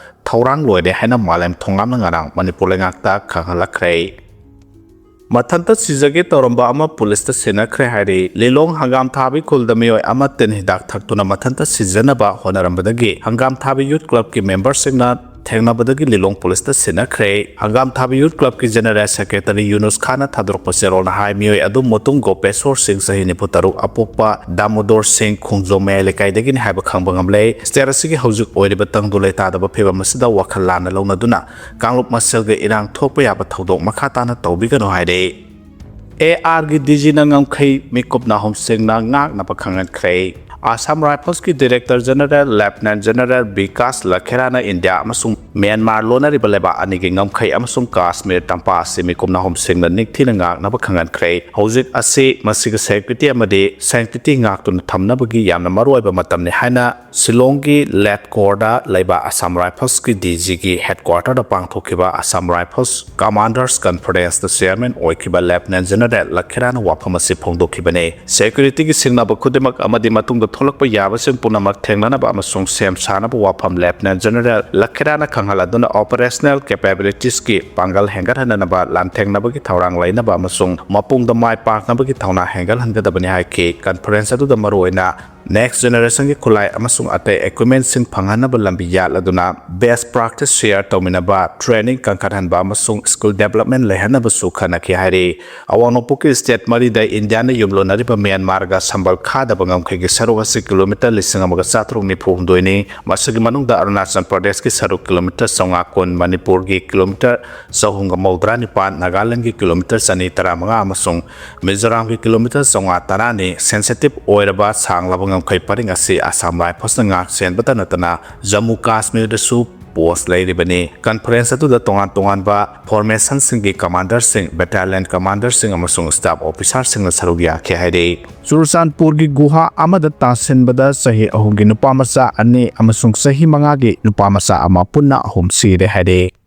ꯊꯧꯔꯥꯡ ꯂꯣꯏꯔꯦ ꯍꯥꯏꯅ ꯃꯥꯂꯦꯝ ꯊꯣꯉꯥꯝꯅ ꯉꯔꯥꯡ ꯃꯅꯤꯄꯨꯔ ꯂꯩꯉꯥꯛꯇ ꯈꯪꯍꯜꯂꯛꯈ꯭ꯔꯦ꯫ ꯃꯊꯟꯇ ꯁꯤꯖꯒꯦ ꯇꯧꯔꯝꯕ ꯑꯃ ꯄꯨꯂꯤꯁꯇ ꯁꯤꯟꯅꯈ꯭ꯔꯦ ꯍꯥꯏꯔꯤ꯫ ꯂꯤꯂꯣꯡ ꯍꯪꯒꯥꯝ ꯊꯥꯕꯤ ꯈꯨꯜꯗ ꯃꯤꯑꯣꯏ ꯑꯃ ꯇꯤꯟ ꯍꯤꯗꯥꯛ ꯊꯛꯇꯨꯅ ꯃꯊꯟꯇ ꯁꯤꯖꯅꯕ ꯍꯣꯠꯅꯔꯝꯕꯗꯒꯤ ꯍꯪꯒꯥꯝ ꯊꯥꯕꯤ ꯌꯨꯠ ꯀ꯭ꯂꯕꯀꯤ ꯃꯦꯝꯕꯔꯁꯤꯡꯅ ꯊꯦꯡꯅꯕꯗꯒꯤ ꯂꯤꯂꯣꯡ ꯄꯨꯂꯤꯁꯇ ꯁꯤꯟꯅꯈ꯭ꯔꯦ꯫ ꯍꯪꯒꯥꯝ ꯊꯥꯕꯤ ꯌꯨꯠ ꯀ꯭ꯂꯕꯀꯤ ꯖꯦꯅꯔꯦꯜ ꯁꯦꯀ꯭ꯔꯦꯇꯔꯤ ꯌꯨꯅꯨꯁ ꯈꯥꯟꯅ ꯊꯥꯗꯣꯔꯛꯄ ꯆꯦꯔꯣꯜꯅ ꯍꯥꯏ, ꯃꯤꯑꯣꯏ ꯑꯗꯨ ꯃꯣꯇꯨꯡ ꯒꯣꯄꯦꯁꯣꯔ ꯁꯤꯡ, ꯆꯍꯤ ꯅꯤꯐꯨ ꯇꯔꯨꯛ, ꯑꯄꯣꯛꯄ ꯗꯥꯃꯣꯗꯣꯔ ꯁꯤꯡ, ꯈꯣꯡꯖꯣꯝ ꯃꯌꯥꯏ ꯂꯩꯀꯥꯏꯗꯒꯤꯅꯤ ꯍꯥꯏꯕ ꯈꯪꯕ ꯉꯝꯂꯦ꯫ ꯁ꯭ꯇꯦꯠ ꯑꯁꯤꯒꯤ ꯍꯧꯖꯤꯛ ꯑꯣꯏꯔꯤꯕ ꯇꯪꯗꯨ ꯂꯩꯇꯥꯗꯕ ꯐꯤꯕꯝ ꯑꯁꯤꯗ ꯋꯥꯈꯜ ꯂꯥꯟꯅ ꯂꯧꯅꯗꯨꯅ ꯀꯥꯡꯂꯨꯞ ꯃꯁꯦꯜꯒꯤ ꯏꯔꯥꯡ ꯊꯣꯛꯄ ꯌꯥꯕ ꯊꯧꯗꯣꯛ ꯃꯈꯥ ꯇꯥꯅ ꯇꯧꯕꯤꯒꯅꯨ ꯍꯥꯏꯔꯦ꯫ ꯑꯦ ꯑꯥꯔꯒꯤ ꯗꯤ ꯖꯤꯅ ꯉꯝꯈꯩ ꯃꯤꯀꯨꯞ ꯅꯥꯍꯨꯝꯁꯤꯡꯅ ꯉꯥꯛꯅꯕ ꯈꯪꯍꯟꯈ꯭ꯔꯦ꯫ ꯑꯁꯥꯝ ꯔꯥꯏꯐꯜꯁꯀꯤ director general lieutenant general Vikas ꯂꯈꯦꯔꯥꯅ ꯏꯟꯗꯤꯌꯥ ꯑꯃꯁꯨꯡ ꯃ꯭ꯌꯥꯟꯃꯥꯔ ꯂꯣꯟꯅꯔꯤꯕ ꯂꯩꯕꯥꯛ ꯑꯅꯤꯒꯤ ꯉꯝꯈꯩ ꯑꯃꯁꯨꯡ ꯀꯥꯁꯃꯤꯔ ꯇꯝꯄꯥꯛ ꯑꯁꯤ ꯃꯤꯀꯨꯞ ꯅꯥꯍꯨꯝꯁꯤꯡꯅ ꯅꯤꯡꯊꯤꯅ ꯉꯥꯛꯅꯕ ꯈꯪꯍꯟꯈ꯭ꯔꯦ꯫ ꯍꯧꯖꯤꯛ ꯑꯁꯤ ꯃꯁꯤꯒꯤ ꯁꯦꯡꯇꯤꯇꯤ ꯑꯃꯗꯤ ꯁꯦꯡꯇꯤꯇꯤ ꯉꯥꯛꯇꯨꯅ ꯊꯝꯅꯕꯒꯤ ꯌꯥꯝꯅ ꯃꯔꯨꯑꯣꯏꯕ ꯃꯇꯝꯅꯤ ꯍꯥꯏꯅ ꯁꯤꯂꯣꯡꯒꯤ ꯂꯦꯠꯀꯣꯔꯗ ꯂꯩꯕ ꯑꯁꯥꯝ ꯔꯥꯏꯐꯜꯁꯀꯤ ꯗꯤ ꯖꯤꯒꯤ ꯍꯦꯗꯀ꯭ꯋꯥꯔꯇꯔꯗ ꯄꯥꯡꯊꯣꯛꯈꯤꯕ ꯑꯁꯥꯝ ꯔꯥꯏꯐꯜꯁ ꯀꯃꯥꯟꯗꯔꯁ ꯀꯟꯐꯔꯦꯟꯁꯇ ꯆꯤꯌꯔꯃꯦꯟ ꯑꯣꯏꯈꯤꯕ ꯂꯦꯐꯇꯤꯅꯦꯟꯠ ꯖꯦꯅꯔꯦꯜ ꯂꯈꯦꯔꯥꯅ ꯋꯥꯐꯝ ꯑꯁꯤ ꯐꯣꯡꯗꯣꯛꯈꯤꯕꯅꯤ꯫ ꯁꯦꯀ꯭ꯌꯨꯔꯤꯇꯤꯒꯤ ꯁꯤꯡꯅꯕ ꯈꯨꯗꯤꯡꯃꯛ ꯑꯃꯗꯤ ꯃꯇꯨꯡꯗ ꯊꯣꯛꯂꯛꯄ ꯌꯥꯕꯁꯤꯡ ꯄꯨꯝꯅꯃꯛ ꯊꯦꯡꯅꯅꯕ ꯑꯃꯁꯨꯡ ꯁꯦꯝ ꯁꯥꯅꯕ ꯋꯥꯐꯝ ꯂꯦꯐꯇꯤꯅꯦꯟꯠ ꯖꯦꯅꯔꯦꯜ ꯂꯈꯦꯔꯥꯅ ꯈꯪꯍꯜꯂꯗꯨꯅ, ꯑꯣꯄꯔꯦꯁꯅꯦꯜ ꯀꯦꯄꯦꯕꯤꯂꯤꯇꯤꯁꯀꯤ ꯄꯥꯡꯒꯜ ꯍꯦꯟꯒꯠꯍꯟꯅꯅꯕ, ꯂꯥꯟꯊꯦꯡꯅꯕꯒꯤ ꯊꯧꯔꯥꯡ ꯂꯩꯅꯕ ꯑꯃꯁꯨꯡ ꯃꯄꯨꯡꯗ ꯃꯥꯏ ꯄꯥꯛꯅꯕꯒꯤ ꯊꯧꯅꯥ ꯍꯦꯟꯒꯠꯍꯟꯒꯗꯕꯅꯤ ꯍꯥꯏꯈꯤ꯫ ꯀꯟꯐꯔꯦꯟꯁ ꯑꯗꯨꯗ ꯃꯔꯨꯑꯣꯏꯅ ꯅꯦꯛꯁ ꯖꯦꯅꯔꯦꯁꯟꯒꯤ ꯈꯨꯠꯂꯥꯏ ꯑꯃꯁꯨꯡ ꯑꯇꯩ ꯏꯀ꯭ꯋꯤꯞꯃꯦꯟꯠꯁꯤꯡ ꯐꯪꯍꯟꯅꯕ ꯂꯝꯕꯤ ꯌꯥꯠꯂꯗꯨꯅ, ꯕꯦꯁ ꯄ꯭ꯔꯥꯛꯇꯤꯁ ꯁꯦꯌꯔ ꯇꯧꯃꯤꯟꯅꯕ, ꯇ꯭ꯔꯦꯅꯤꯡ ꯀꯟꯈꯠꯍꯟꯕ ꯑꯃꯁꯨꯡ ꯁ꯭ꯀꯤꯜ ꯗꯦꯕꯂꯞꯃꯦꯟꯠ ꯂꯩꯍꯟꯅꯕꯁꯨ ꯈꯟꯅꯈꯤ ꯍꯥꯏꯔꯤ꯫ ꯑꯋꯥꯡ ꯅꯣꯡꯄꯣꯛꯀꯤ ꯁ꯭ꯇꯦꯠ ꯃꯔꯤꯗ ꯏꯟꯗꯤꯌꯥꯅ ꯌꯨꯝꯂꯣꯟꯅꯔꯤꯕ ꯃ꯭ꯌꯥꯟꯃꯥꯔꯒ ꯁꯝꯕꯜ ꯈꯥꯗꯕ ꯉꯝꯈꯩꯒꯤ ꯁꯔꯨꯛ ꯑꯁꯤ ꯀꯤꯂꯣꯃꯤꯇꯔ ꯂꯤꯁꯤꯡ ꯑꯃꯒ ꯆꯥꯇ꯭ꯔꯨꯛ ꯅꯤꯐꯨ ꯍꯨꯝꯗꯣꯏꯅꯤ꯫ ꯃꯁꯤꯒꯤ ꯃꯅꯨꯡꯗ ꯑꯔꯨꯅꯥꯆꯜ ꯄ꯭ꯔꯗꯦꯁꯀꯤ ꯁꯔꯨꯛ ꯀꯤꯂꯣꯃꯤꯇꯔ ꯆꯥꯝꯃꯉꯥ ꯀꯨꯟ, ꯃꯅꯤꯄꯨꯔꯒꯤ ꯀꯤꯂꯣꯃꯤꯇꯔ ꯆꯍꯨꯝꯒ ꯃꯧꯗ꯭ꯔꯥ ꯅꯤꯄꯥꯟ, ꯅꯥꯒꯥꯂꯦꯟꯗꯒꯤ ꯀꯤꯂꯣꯃꯤꯇꯔ ꯆꯅꯤ ꯇꯔꯥꯃꯉꯥ ꯑꯃꯁꯨꯡ ꯃꯤꯖꯣꯔꯥꯝꯒꯤ ꯀꯤꯂꯣꯃꯤꯇꯔ ꯆꯥꯝꯃꯉꯥ ꯇꯔꯥꯅꯤ꯫ ꯁꯦꯟꯁꯤꯇꯤꯚ ꯑꯣꯏꯔꯕ ꯁꯥꯡꯂꯕ ꯉꯝꯈꯩ ꯄꯔꯤꯡ ꯑꯁꯤ ꯑꯁꯥꯝ ꯔꯥꯏꯐꯜꯁꯅ ꯉꯥꯛ ꯁꯦꯟꯕꯇ ꯅꯠꯇꯅ ꯖꯝꯃꯨ ꯀꯥꯁꯃꯤꯔꯗꯁꯨ ꯄꯣꯁ ꯂꯩꯔꯤꯕꯅꯤ꯫ ꯀꯟꯐꯔꯦꯟꯁ ꯑꯗꯨꯗ ꯇꯣꯉꯥꯟ ꯇꯣꯉꯥꯟꯕ ꯐꯣꯔꯃꯦꯁꯟꯁꯤꯡꯒꯤ ꯀꯃꯥꯟꯗꯔꯁꯤꯡ, ꯕꯦꯇꯥꯂꯤꯌꯟ ꯀꯃꯥꯟꯗꯔꯁꯤꯡ ꯑꯃꯁꯨꯡ ꯁ꯭ꯇꯥꯐ ꯑꯣꯐꯤꯁꯥꯔꯁꯤꯡꯅ ꯁꯔꯨꯛ ꯌꯥꯈꯤ ꯍꯥꯏꯔꯤ꯫ ꯆꯨꯔꯆꯥꯟꯄꯨꯔꯒꯤ ꯒꯨꯍꯥ ꯑꯃꯗ ꯇꯥꯁꯤꯟꯕꯗ ꯆꯍꯤ ꯑꯍꯨꯝꯒꯤ ꯅꯨꯄꯥ ꯃꯆꯥ ꯑꯅꯤ ꯑꯃꯁꯨꯡ ꯆꯍꯤ ꯃꯉꯥꯒꯤ ꯅꯨꯄꯥ ꯃꯆꯥ ꯑꯃ ꯄꯨꯟꯅ ꯑꯍꯨꯝ ꯁꯤꯔꯦ ꯍꯥꯏꯔꯤ꯫